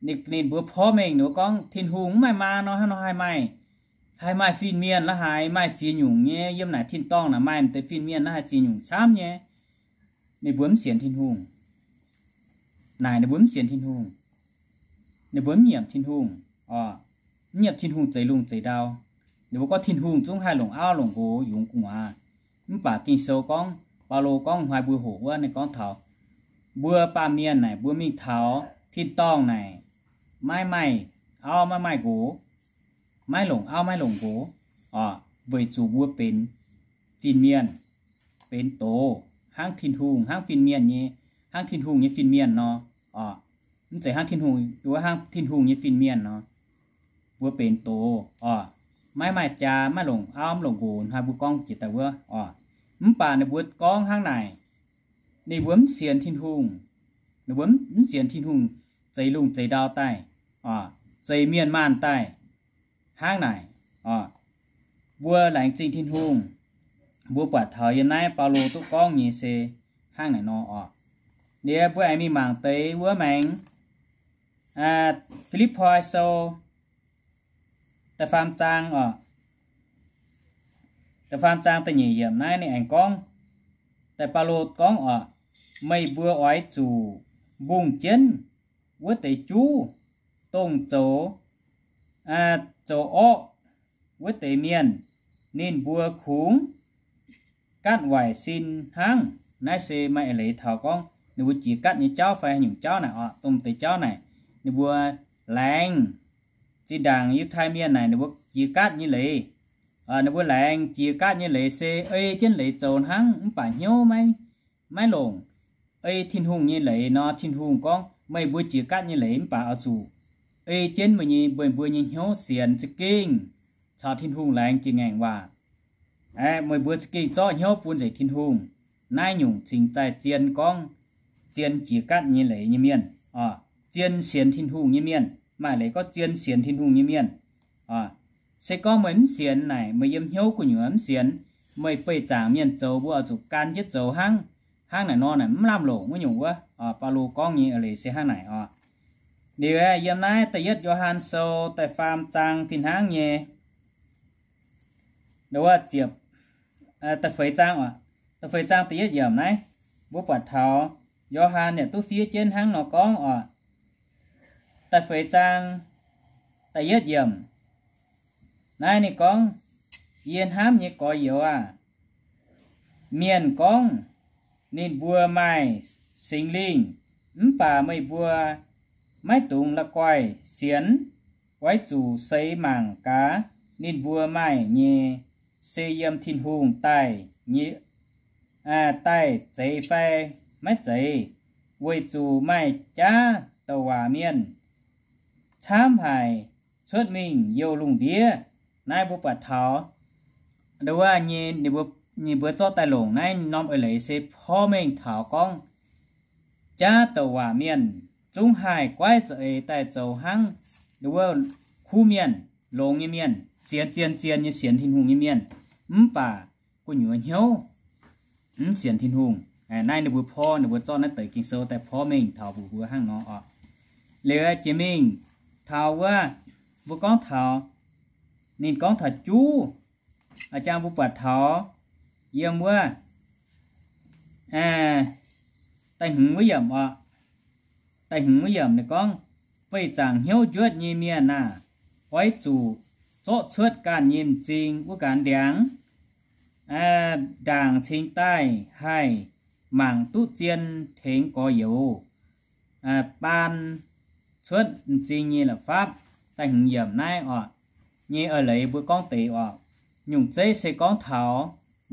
ninh mbuo porv mengh ninh mbuo gorngv Tin-Hungh mv maaih maa nor, hnangv nor haih maaih, haih maaih fin-mienh la'haaix, maaih ziex nyungc nyei, yiem naaic tin-dorngh naaic maaih m'deix fin-mienh la'haaix ziex nyungc camv nyei. Ninh mbuo mv sienx Tin-Hungh. Naaic ninh mbuo mv sienx Tin-Hungh. Ninh mbuo mv nyiemc Tin-Hungh oc, mv nyiemc Tin-Hungh zeix lungh zeix ndau. Ninh mbuo gorngv Tin-Hungh zungv haih longc auv longc nqox yungz gu'nguaaz. Mv baac Ging-Sou gorngv, Baulo gorngv hnoi mbuo hoqc wuov ninh gorngv taux mbuo baamh mienh naaic mbuo mingh taux tin-dorngh naaic maiv maaih auv maiv maaih nqox, maiv longc auv maiv longc nqox oc, weic zuqc mbuo benx fin-mienh, benx doz hnangv Tin-Hungh, hnangv fin-mienh nyei, hnangv Tin-Hungh nyei fin-mienh nor oc. Mv zeiz hnangv Tin-Hungh, wuov hnangv Tin-Hungh nyei fin-mienh nor, mbuo benx doz oc, maiv maaih jaa, maiv longc auv maiv longc nqox hnoi mbuo gorngv jiex daaih wuov oc. Mv baac ninh mbuo gorngv hnangv naaic, ninh mbuo mv sienx Tin-Hungh. Ninh mbuo mv sienx Tin-Hungh, zeix lungh zeix ndau daaih, zeix mienh maanh daaih hnangv naaic. Mbuo laengz zingh Tin-Hungh, mbuo buatc taux yiem naaiv Baulo duqv gorngv nyei se hnangv naaic nor oc. Liuz mbuo aengx mingh mangc deix wuov maengx Fi^lipv^poi Sou da'faam zaang oc, da'faam zaang da'nyeic yiemc naaiv ninh aengx gorngv, daaih Baulo gorngv oc, meih mbuo oix zuqc mbungh jienv wuov deix juv, dongh zoux, zoux orqv wuov deix mienh, ninh mbuo kungx gaatv waaic sin hnangv. Naaiv se maaih eix leiz taux gorngv ninh mbuo jiex gaatv nyei jauv fai haaix nyungc jauv naaic oc. Dongh deix jauv naaic ninh mbuo laengz, zinh ndaangc Yiutai Mienh naaic ninh mbuo jiex gaatv nyei leiz, ninh mbuo laengz jiex gaatv nyei leiz se ei jienv leiz zoux hnangv mv baac hnyouv maiv, maiv longc. Ei Tin-Hungh nyei leiz nor, Tin-Hungh gorngv meih mbuo jiex gaatv nyei leiz mv baac oix zuqc ei jienv meih nyei, meih mbuo nyei hnyouv sienx za'gengh caux Tin-Hungh laengz jiex ngaengc waac. Meih mbuo za'gengh zorqv hnyouv bun nzengc Tin-Hungh. Naaiv nyungc cingx daaih zien gorngv zien jiex gaatv nyei leiz nyei mienh, zien sienx Tin-Hungh nyei mienh. Maaih leiz gorngv zien sienx Tin-Hungh nyei mienh. Se gorngv meih mv sienx naaic, meih yiem hnyouv gu'nyuoz mv sienx, meih beih zaangc mienh zoux mbuo oix zuqc gan jienv zoux hnangv. Hnangv naaic nor naaic mv lamh longc wuov nyungc wuov. Baulo gorngv nyei eix leiz se hnangv naaic oc. Liuz yiem naaiv da'yietv Yo^han Sou da'faam zaang fih hnangv nyei, wuov ziepc, da'feix zaang oc, da'feix zaang da'yietv yiemc naaiv, mbuo buatc taux Yo^han yaac duqv fiev jienv hnangv nor gorngv oc. Da'feix zaang da'yietv yiemc naaiv ninh gorngv, Yie hnamv nyei gorx-youz aah! Mienh gorngv ninh mbuo maaih Singx Lingh, mv baac meih mbuo maiv dungx la'guaih sienx. Oix zuqc seix mangc gaax ninh mbuo maaih nyei se yiem Tin-Hungh daaih nyei, daaih zeiz fai maiv zeiz, weic zuqc maaih jaav douc waac mienh camv haic cuotv mingh youh lungh ndiev. Naaiv mbuo buatc taux wuov nyei, ninh mbuo zorqv daaih longc naaiv norm eix leiz se porv mengh taux gorngv jaav douc waac mienh zungv haih goiv za'eix daaih zoux hnangv wuov kuv mienh, longx nyei mienh, sienx zien-zien nyei, sienx Tin-Hungh nyei mienh, mv baac gu'nyuoz hnyouv mv sienx Tin-Hungh. Naaiv ninh mbuo porv, ninh mbuo zorqv naaiv deix Ging-Sou daaih porv mengh taux mbuox mbuo hnangv nor oc. Liuz jiex mingh taux wuov, mbuo gorngv taux, ninh gorngv taux juv, jang mbuo buatc taux yiem wuov da'hmz wuov yiemc oc. Da'hmz wuov yiemc ninh gorngv, Beih zaangc hnyouv njuotv nyei mienh aah! Oix zuqc zorqv cuotv ganh nyei m'zing wuov gaax ndiangx, ndaangc cingx daaih haih mangc duqv zien tengx gorx-youz baan cuotv m'zing nyei la'fapv. Da'hmz yiemc naaiv oc, nyei eix leiz mbuo gorngv deix oc. Nyungc zeiv se gorngv taux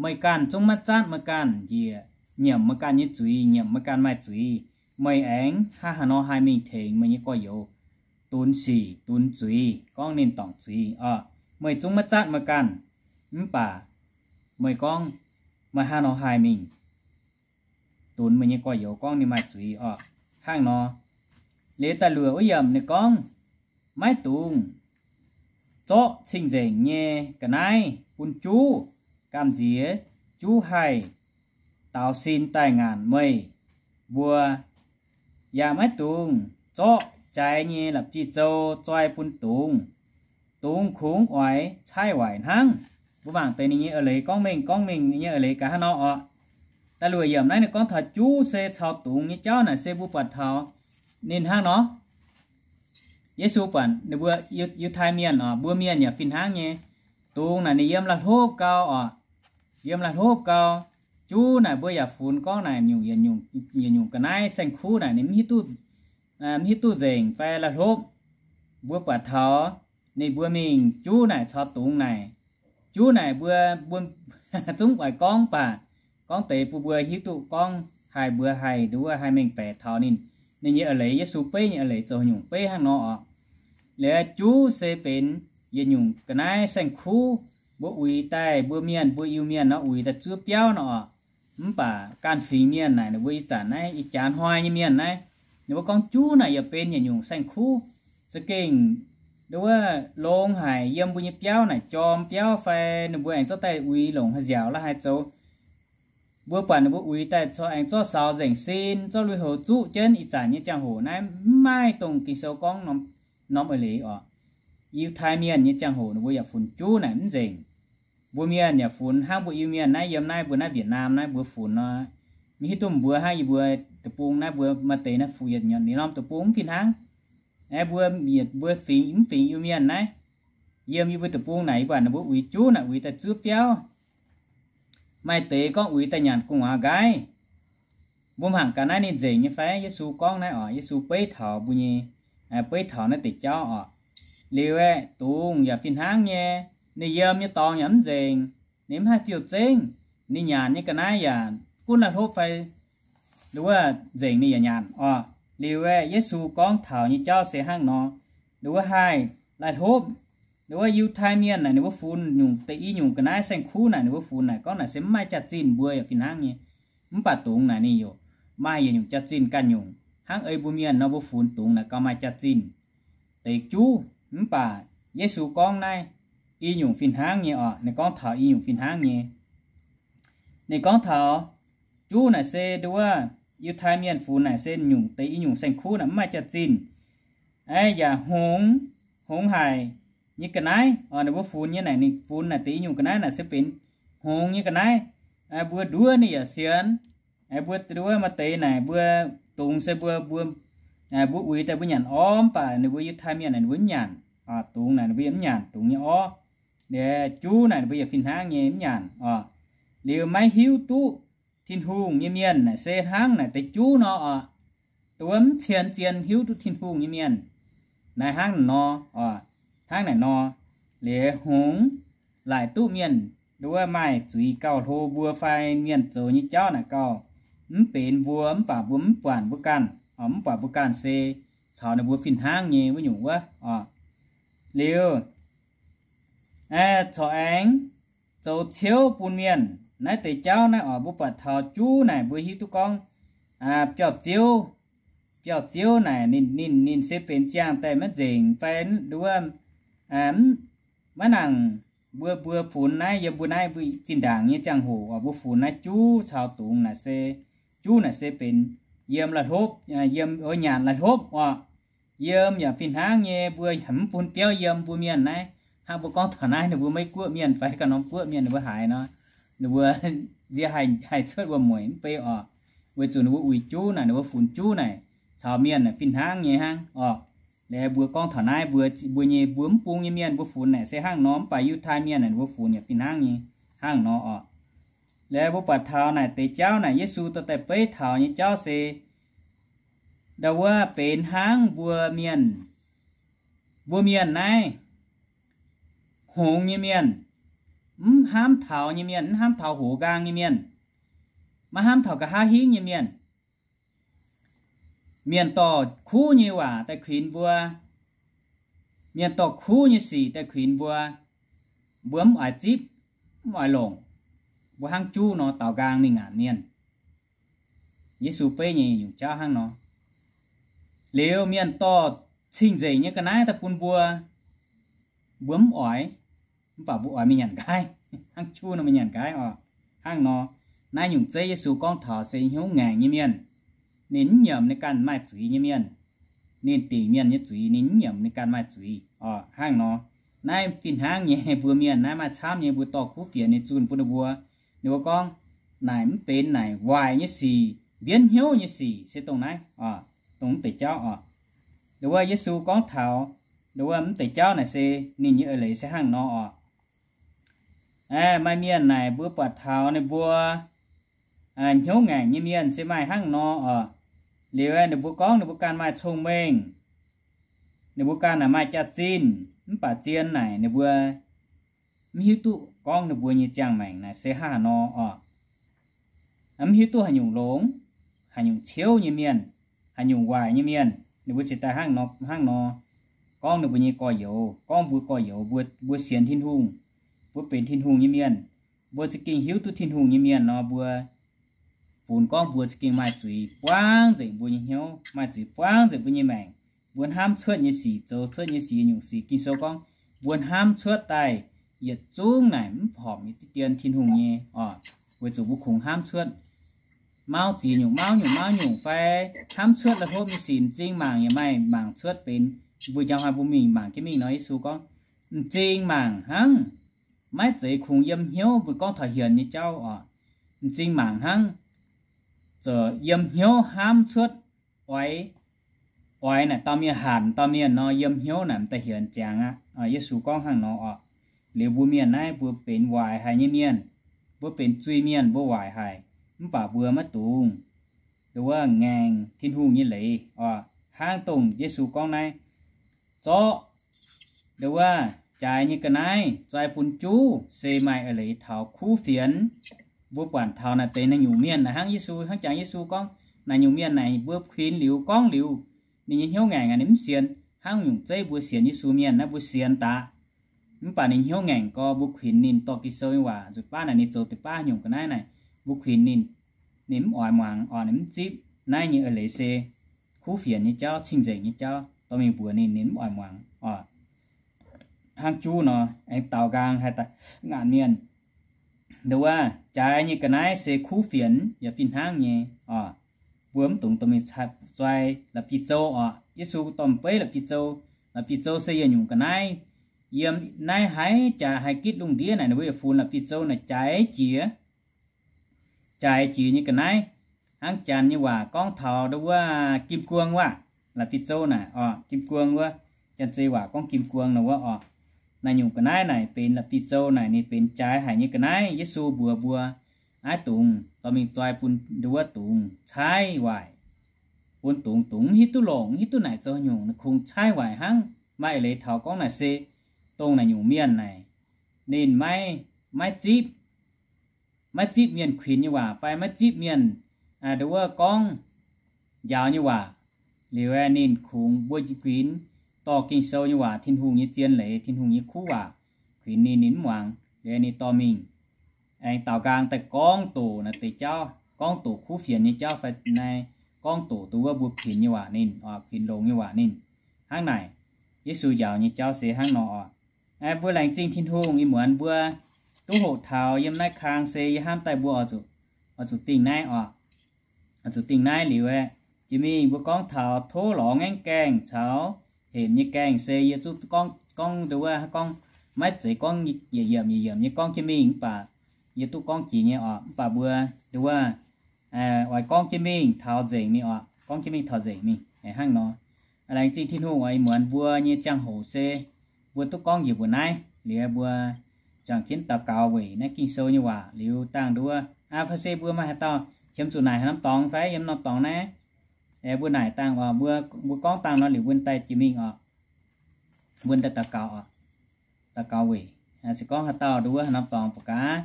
meih ganh zungv maiv zatv meih ganh njiec, nyiemc meih ganh nyei zuiz, nyiemc meih ganh maaih zuiz, meih aengx hnangv haaix nor haih mingh tengx meih nyei gorx-youz dunx sic dunx zuiz, gorngv ninh dorngc zuiz oc. Meih zungv maiv zatv meih ganh, mv baac meih gorngv meih hnangv nor haih mingh dunx meih nyei gorx-youz gorngv ninh maaih zuiz oc. Hnangv nor, liuz da'luoqc wuov yiemc ninh gorngv, Maiv dungx zorqv cing-nzengc nyei ga'naaiv bun juv, gamh nziex juv haih daaux sin daaih ngaanc meih mbuo. Yaac maiv dungx zorqv jaaix nyei la'bieiv-zou zoi bun dungz. Dungz kungx oix caaiv waaic hnangv. Mbuo mangc deix ninh nyei eix leiz gorngv mengh gorngv mengh nyei eix leiz gaax hnangv nor oc. Da'luoqc yiemc naaiv ninh gorngv taux juv se caux dungz nyei jauv naaic se mbuo buatc taux ninh hnangv nor. Yesu buatc ninh mbuo Yiu-, Yiutai Mienh oc, mbuo mienh yaac fih hnangv nyei. Dungz naaic ninh yiem la'hlopv gau oc, yiem la'hlopv gau. Juv naaic mbuo yaac funx gorngv naaic nyungc, yietc nyungc ga'naaiv saeng-kuv naaic ninh mv hiuv duqv, mv hiuv duqv nzengc fai la'hlopv. Mbuo buatc taux ninh mbuo mingh juv naaic caux dungz naaic, juv naaic mbuo, mbuo zungv oix gorngv baac gorngv deix bun mbuo hiuv duqv gorngv haih mbuo haih nduov haih mengh baeqc taux ninh, ninh nyei eix leiz, Yesu beiv nyei eix leiz zoux nyungc beiv hnangv nor oc. Liuz juv se benx yietc nyungc ga'naaiv saeng-kuv, mbuo uix daaih, mbuo mienh, mbuo Iu-Mienh nor uix daaih zuov biauv nor oc. Mv baac ganh fingx mienh naaic, ninh mbuo ih zanc naaiv ih jaax hnoi nyei mienh naaiv, ninh mbuo gorngv juv naaic yaac benx yietc nyungc saeng-kuv. Za'gengh ndo wuov longx haic yiem mbuo nyei biauv naaic jorm biauv fai ninh mbuo aengx zorqv daaih uix longc haaix nziaauc la'haaix zoux. Mbuo buatc ninh mbuo uix daaih corc aengx zorqv saux nzengc sin, zorqv lui-houx zuqv jienv. Ih zanc nyei ziangh hoc naaiv mv maaih dongh Ging-Sou gorngv norm eix leiz oc. Yiutai Mienh nyei ziangh hoc ninh mbuo yaac funx juv naaic mv nzengc. Mbuo Mienh yaac funx hnangv mbuo Iu-Mienh naaiv, yiem naaiv mbuo naaiv Việt Nam naaiv mbuo funx nor, mv hiuv duqv mbuo hnangv yie mbuo deic-bung naaiv mbuo maaih deix naaiv fu'yietc nyuoqc ninh norm deic-bung mv fih hnangv. Aeqv, mbuo mietc mbuo fingx mv fingx Iu-Mienh naaiv, yiem yie mbuo deic-bung naaic, yie mbuo ninh mbuo uix juv naaic uix daaih zuov biauv. Maaih deix gorngv uix daaih nyanc gu'nguaaz nqaiv. Mbuo mangc gaax naaiv ninh nzengc nyei fai? Yesu gorngv naaiv oc, Yesu beiv taux mbuo nyei, beiv taux naaiv deix jauv oc. Liuz aeqv, dungz yaac fih hnangv nyei, ninh yiem nyei dorngx yaac mv nzengc, ninh mv haih fiou zengv, ninh nyanc nyei ga'naaiv yaac gunv laih hlopv fai ndo wuov nzengc ninh yaac nyanc oc. Liuz aeqv, Yesu gorngv taux nyei jauv se hnangv nor, ndo wuov haih laih hlopv. Ndo wuov Yiutai Mienh naaic ninh mbuo funx nyungc deix i nyungc ga'naaiv saeng-kuv naaic, ninh mbuo funx naaic gorngv naaic se mv maaih jaax-zinh mbuo yaac fih hnangv nyei. Mv baac dungz naaic ninh yaac maaih yietc nyungc jaax-zinh ganh nyungc, hnangv ei mbuo Mienh nor mbuo funx dungz naaic gauh maaih jaax-zinh deix juv. Mv baac Yesu gorngv naaiv i nyungc fih hnangv nyei oc. Ninh gorngv taux i nyungc fih hnangv nyei. Ninh gorngv taux juv naaic se ndo wuov Yiutai Mienh funx naaic se nyungc deix i nyungc saeng-kuv naaic mv maaih jaax-zinh, aeqv, yaac hngongx, hngongx haic nyei ga'naaiv oc. Ninh mbuo funx nyei naaic, ninh funx naaic deix i nyungc ga'naaiv naaic se benx hngongx nyei ga'naaiv. Mbuo nduov ninh yaac sienx. Mbuo ndo wuov maaih deix naaic mbuo dungz se mbuo, mbuo, mbuo uix daaih mbuo nyanc orv, mv baac ninh mbuo Yiutai Mienh naaic ninh mbuo mv nyanc. Dungz naaic ninh mbuo yaac mv nyanc dungz nyei orv. Juv naaic ninh mbuo yaac fih hnangv nyei mv nyanc oc. Liuz maiv hiuv duqv Tin-Hungh nyei mienh naaic se hnangv naaic deix juv nor oc. Ndo wuov mv cien zien hiuv duqv Tin-Hungh nyei mienh naaic hnangv nor oc. Hnangv naaic nor, liuz hngongx laaic duqv mienh ndo wuov maaih zuiz gauh hlo mbuo fai mienh zoux nyei jauv naaic gauh mv benx mbuo, mv baac mbuo mv buatc mbuo ganh, mv buatc mbuo ganh se caux ninh mbuo fih hnangv nyei wuov nyungc wuov oc. Liuz corc aengx zoux ciouv bun mienh. Naaiv deix jauv naaiv oc, mbuo buatc taux juv naaic mbuo hiuv duqv gorngv biauv-ziouv. Biauv-ziouv naaic ninh, ninh, ninh se benx ziangh daaih maiv nzengc fai ndo wuov maiv nangc. Mbuo, mbuo funx naaiv yiem mbuo naaiv mbuo zinh ndaangc nyei ziangh hoc oc, mbuo funx naaiv juv caux dungz naaic se, juv naaic se benx yiem laih hlopv, yiem nyanc laih hlopv oc. Yiem yaac fih hnangv nyei, mbuo mv bun biauv yiem mbuo mienh naaiv. Hnangv mbuo gorngv taux naaiv ninh mbuo Meiv-Guoqv mienh fai ganh norm guoqv mienh ninh mbuo haiz nor, ninh mbuo nziex haih cuotv wuom-mueic mv bei oc. Weic zuqc ninh mbuo uix juv naaic, ninh mbuo funx juv naaic caux mienh naaic fih hnangv nyei hnangv oc. Liuz mbuo gorngv taux naaiv mbuo, mbuo nyei mbuo mv bung nyei mienh mbuo funx naaic se hnangv nor, mv baac Yiutai mienh naaic ninh mbuo funx yaac fih hnangv nyei hnangv nor oc. Liuz mbuo buatc taux naaic deix jauv naaic Yesu dorh daaih beiv taux nyei jauv se ndo wuov benx hnangv mbuo mienh, mbuo mienh naaiv hngongx nyei mienh, mv hnamv taux nyei mienh, mv hnamv taux hoz nqaang nyei mienh, maiv hnamv taux nqa'haav hingv nyei mienh. Mienh dorh kuv nyei waac daaih kuinx mbuo, mienh dorh kuv nyei sic daaih kuinx mbuo, mbuo mv oix zipv, mv oix longc. Mbuo hnangv juv nor daaux nqaang mingh ngaanc mienh. Yesu beiv nyei nyungc jauv hnangv nor. Liuz mienh dorh cing-nzengc nyei ga'naaiv daaih bun mbuo, mbuo mv oix, mv baac mbuo oix mingh nyanc nqaaiv, hnangv juv nor mingh nyanc nqaaiv oc. Hnangv nor, naaiv nyungc zeiv Yesu gorngv taux se hnyouv ngaengc nyei mienh, ninh mv nyiemc ninh ganh maaih zuiz nyei mienh. Ninh dingc mienh nyei zuiz, ninh mv nyiemc ninh ganh maaih zuiz oc. Hnangv nor, naaiv fih hnangv nyei mbuo mienh naaiv maaih camv nyei, mbuo dorh kuv fienx nyei zunh bun ninh mbuo. Ninh mbuo gorngv naaic mv benx naaic waaic nyei sic, mbienv hnyouv nyei sic se dongh naaiv oc, dongh mv deix jauv oc. Ndo wuov Yesu gorngv taux ndo wuov mv deix jauv naaic se ninh nyei eix leiz se hnangv nor oc. Maaih mienh naaic mbuo buatc taux ninh mbuo hnyouv ngaengc nyei mienh se maaih hnangv nor oc. Liuz ninh mbuo gorngv ninh mbuo ganh maaih cong-mengh, ninh mbuo ganh naaic maaih jaax-zinh, mv baac zien naaic ninh mbuo mv hiuv duqv gorngv ninh mbuo nyei ziangh maengc naaic se hnangv haaix nor oc. Mv hiuv duqv haaix nyungc longx, haaix nyungc ciouv nyei mienh, haaix nyungc waaic nyei mienh, ninh mbuo ziouc daaih hnangv nor, hnangv nor gorngv ninh mbuo nyei gorx-youz, gorngv mbuo gorx-youz, mbuo, mbuo sienx Tin-Hungh, mbuo benx Tin-Hungh nyei mienh, mbuo za'gengh hiuv duqv Tin-Hungh nyei mienh nor, mbuo funx gorngv mbuo za'gengh maaih zuiz buangv nzengc mbuo nyei hnyouv, maaih zuiz buangv nzengc mbuo nyei maengc. Mbuo hnamv cuotv nyei sic, zoux cuotv nyei sic, nyungc sic Ging-Sou gorngv mbuo hnamv cuotv daaih yietc zungv naaic mv horpc nyei diqv dien Tin-Hungh nyei oc. Weic zuqc mbuo kungx hnamv cuotv mauv ziex nyungc mauv nyungc mauv nyungc fai hnamv cuotv la'hopv nyei sic, m'zing mangc yaac maaih mangc cuotv benx. Mbuo njang hnoi mbuo mingh mangc jienv mingh nor, Yesu gorngv, m'zing mangc hnangv, maiv zeiz kungx yiem hnyouv, mbuo gorngv taux hienx nyei jauv oc. M'zing mangc hnangv, zoux yiem hnyouv hnamv cuotv, oix, oix naaic dauh mienh hanc dauh mienh nor, yiem hnyouv naaic m'daaih hienx ziangx aqv. Yesu gorngv hnangv nor oc. Liuz mbuo mienh naaiv mbuo benx waaic haic nyei mienh, mbuo benx zuiz-mienh, mbuo waaic haic, mv baac mbuo maiv dungx, nduov, ngaengc Tin-Hungh nyei leiz oc. Hnangv dongh Yesu gorngv naaiv, zorqv, nduov, jaaix nyei ga'naaiv zoi bun juv se maaih eix leiz taux kuv fienx. Mbuo buatc taux naaic deix naaiv nyungc mienh naaic hnangv Yesu, hnangv jangx Yesu gorngv, naaiv nyungc mienh naaic mbuo kuinx liuz gorngv liuz, ninh nyei hnyouv ngaengc aqv, ninh mv sienx. Hnangv nyungc zeiv mbuo sienx Yesu mienh naaiv mbuo sienx daaih, mv baac ninh hnyouv ngaengc gorx, mbuo kuinx ninh dorh Ging-Sou nyei waac nzuqc baav naaic, ninh zoux deix baav nyungc ga'naaiv naaic, mbuo kuinx ninh, ninh mv oix muangx oc, ninh mv zipv. Naaiv nyei eix leiz se kuv fienx nyei jauv, cing-nzengc nyei jauv, dorh mingh mbuox ninh, ninh mv oix muangx oc. Hnangv juv nor, aengx daaux nqaang haih daaih ngaanc mienh, nduov, jaaix nyei ga'naaiv se kuv fienx yaac fih hnangv nyei oc. Mbuo mv dungx dorh mingh zoi la'bieiv-zou oc. Yesu dorh mingh beiv la'bieiv-zou. La'bieiv-zou se yietc nyungc ga'naaiv. Yiem naaiv haaix jaaix haaix gitv lungh ndiev naaic, ninh mbuo yietc funx la'bieiv-zou naaic jaaix jiex, jaaix jiex nyei ga'naaiv. Hnangv Janx nyei waac gorngv taux nduov wuov gim guong wuov, la'bieiv-zou naaic oc, gim guong wuov, Janx-Zei waac gorngv gim guong nor wuov oc. Naaiv nyungc ga'naaiv naaic benx la'bieiv-zou naaic, ninh benx jaaix haic nyei ga'naaiv. Yesu mbuox mbuo, aav dungx dorh mingh zoi bun nduov wuov dungz caaiv waaic, bun dungz, dungz mv hiuv duqv longc, mv hiuv duqv naaic zoux haaix nyungc, ninh kungx caaiv waaic hnangv. Maaih eix leiz taux gorngv naaic se dongh naaic nyungc mienh naaic, ninh maiv, maiv zipv, maiv zipv mienh kuinx nyei waac fai maiv zipv mienh nduov wuov gorngv njaaux nyei waac. Liuz aeqv, ninh kungx mbuo kuinx dorh Ging-Sou nyei waac, Tin-Hungh nyei zien leiz, Tin-Hungh nyei kuv waac, kuinx ninh, ninh mv muangx. Liuz ninh dorh mingh aengx daaux nqaang daaih gorngv doqc naaiv deix jauv, gorngv doqc kuv fienx nyei jauv fai naaiv gorngv doqc nduov wuov mbuo kuinx nyei waac ninh oc, kuinx longx nyei waac ninh. Hnangv naaic, Yesu njaaux nyei jauv se hnangv nor oc. Mbuo laengz zingh Tin-Hungh ih muonz mbuo duqv hoqc taux yiem naaiv kang se yie hnamv daaih mbuo oix zuqc dingh naaiv oc. Oix zuqc dingh naaiv liuz aeqv, jiex mingh mbuo gorngv taux tov lorz ngaengv gaengh caux hepc nyei gaengh se yie zuqc gorngv, gorngv nduov wuov gorngv maiv zeiz gorngv yietc yiemc yietc yiemc nyei gorngv jienv mingh mv baac yie duqv gorngv jiex nyei oc. Mv baac mbuo nduov wuov oix gorngv jienv mingh taux nzengc mingh oc, gorngv jienv mingh taux nzengc mingh hnangv nor. Laengz zingh Tin-Hungh oix ih muonz mbuo nyei ziangh hoc se mbuo duqv gorngv njiec mbuo naaiv liuz, mbuo juangc jienv daux gaux weic naaiv Ging-Sou nyei waac liuz dangh nduov aqv. Fai se mbuo maaih haaix dauh qiemx zuqc naaic haaix norm dorngx fai yiem norm dorngx naaiv, mbuo naaic dangh oc, mbuo gorngv dangh nor liuz mbuo daaih jiex mingh oc, mbuo daaih daux gaux oc. Daux gaux weic se gorngv haaix dauh nduov wuov haaix norm dorngx ba'gaax,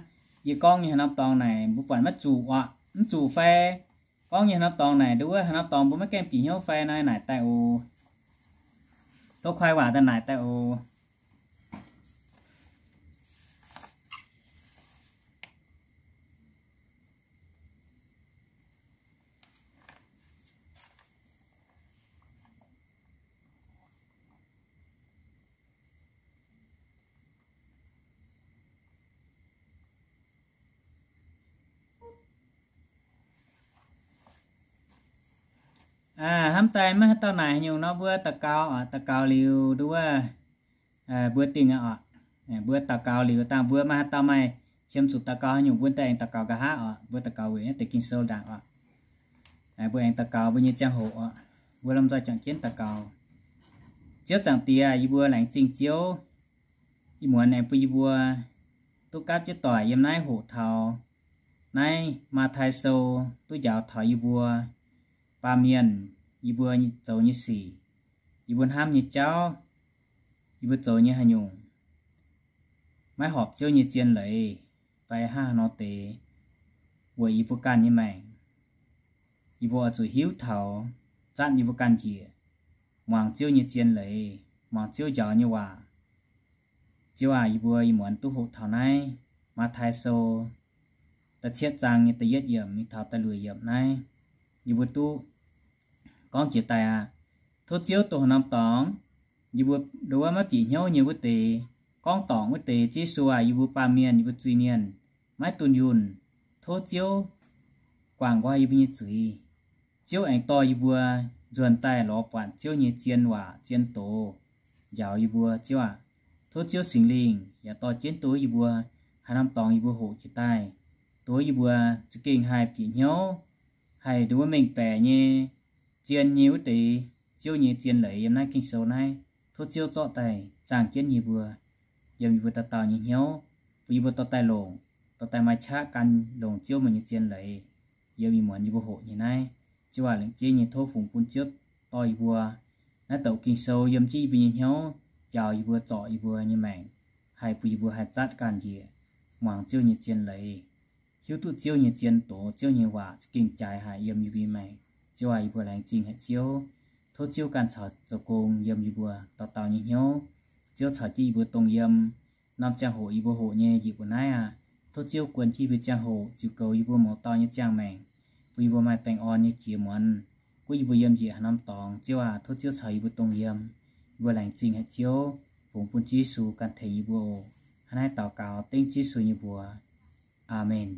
yie gorngv nyei haaix norm dorngx naaic mbuo buatc maiv zuqc oc, mv zuqc fai gorngv nyei haaix norm dorngx naaic nduov wuov haaix norm dorngx mbuo maiv gaengh bieqc hnyouv fai naaic, naaic daaih oc. Tov kuaaiv waac daaih naaic daaih oc. Hnamv daaih maiv haaix dauh naaic haaix nyungc nor, mbuo daux gaux oc. Daux gaux liuz nduov wuov mbuo dingh aqv oc. Mbuo daux gaux liuz dangh mbuo maaih haaix dauh maaih qiemx zuqc daux gaux haaix nyungc mbuo daaih aengx daux gaux nqa'haav oc. Mbuo daux gaux weic naaiv deix Ging-Sou ndaangc oc. Mbuo aengx daux gaux mbuo nyei ziangh hoc oc. Mbuo lomh nzoih juangc jienv daux gaux. Ziouv Zaangc Diex, yie mbuo laengz zingh Ziouv. Ih muonz aengx bun yie mbuo duqv gapv jienv doic yiem naaiv hoqc taux naaiv Matv^tai Sou duqv njaaux taux yie mbuo baamh mienh, yie mbuo zoux nyei sic, yie mbuo hnamv nyei jauv, yie mbuo zoux nyei haaix nyungc maiv horpc Ziouv nyei zien leiz fai hnangv haaix nor deix weic yie mbuo ganh nyei maengc. Yie mbuo oix zuqc hiuv taux zatv yie mbuo ganh njiec, muangx Ziouv nyei zien leiz, muangx Ziouv njaaux nyei waac. Ziouv aac, yie mbuo ih muonz duqv hoqc taux naaiv Matv^tai Sou da'cietv zaang nyei da'yietv yiemc mingh taux da'luoqc yiemc naaiv, yie mbuo duqv gorngv jiex daaih aqv. Tov Ziouv dongh haaix norm dorngx yie mbuo ndo wuov maiv bieqc hnyouv nyei wuov deix, gorngv dorngc wuov deix, Ziouv Yesu aac, yie mbuo baamh mienh, yie mbuo zuiz-mienh, maiv dunh yunh. Tov Ziouv guangc nqoi yie mbuo nyei zuiz. Ziouv aengx dorh yie mbuo nzuonx daaih lorz buatc Ziouv nyei zien waac zien doz njaaux yie mbuo, Ziouv aac. Tov Ziouv Singx Lingh yaac dorh jienv duqv yie mbuo haaix norm dorngx yie mbuo hoqc jiex daaih, duqv yie mbuo za'gengh haih bieqc hnyouv, haih ndo wuov mengh baeqc nyei zien nyei wuov deix Ziouv nyei zien leiz yiem naaiv Ging-Sou naaiv. Tov Ziouv zorqv daaih zaangh jienv yie mbuo, yiem yie mbuo dauh dauh nyei hnyouv, bun yie mbuo dorh daaih longc, dorh daaih maaih qaqv gan longc Ziouv meih nyei zien leiz yiem ih muonz yie mbuo hoqc nyei naaiv. Ziouv aac, lengc jeiv nyei tov fungx bun Ziouv dorh yie mbuo naaiv douc Ging-Sou yiem jienv yie mbuo nyei hnyouv, njaaux yie mbuo, zorc yie mbuo nyei maengc, haih bun yie mbuo haih zatv ganh njiec muangx Ziouv nyei zien leiz, hiuv duqv Ziouv nyei zien doz, Ziouv nyei waac za'gengh jaaix haic yiem yie mbuo nyei maengc. Ziouv aac, yie mbuo laengz zingh haic Ziouv. Tov Ziouv ganh caux zoux gong yiem yie mbuo dauh dauh nyei hnyouv. Ziouv caux jienv yie mbuo dongh yiem norm ziangh hoc yie mbuo hoqc nyei njiec mbuo naaiv aqv. Tov Ziouv guon jienv yie mbuo ziangh hoc ziux goux yie mbuo mouz dauh nyei ziangh maengc, bun yie mbuo maaih baengh orn nyei jiex muonz. Gunv yie mbuo yiem njiec haaix norm dorngx, Ziouv aac, tov Ziouv caux yie mbuo dongh yiem. Yie mbuo laengz zingh haic Ziouv, fungx bun Ziouv Yesu ganh tengx yie mbuo oc. Hnangv naaiv daux gaux dengv Ziouv Yesu nyei mbuox. Aamen.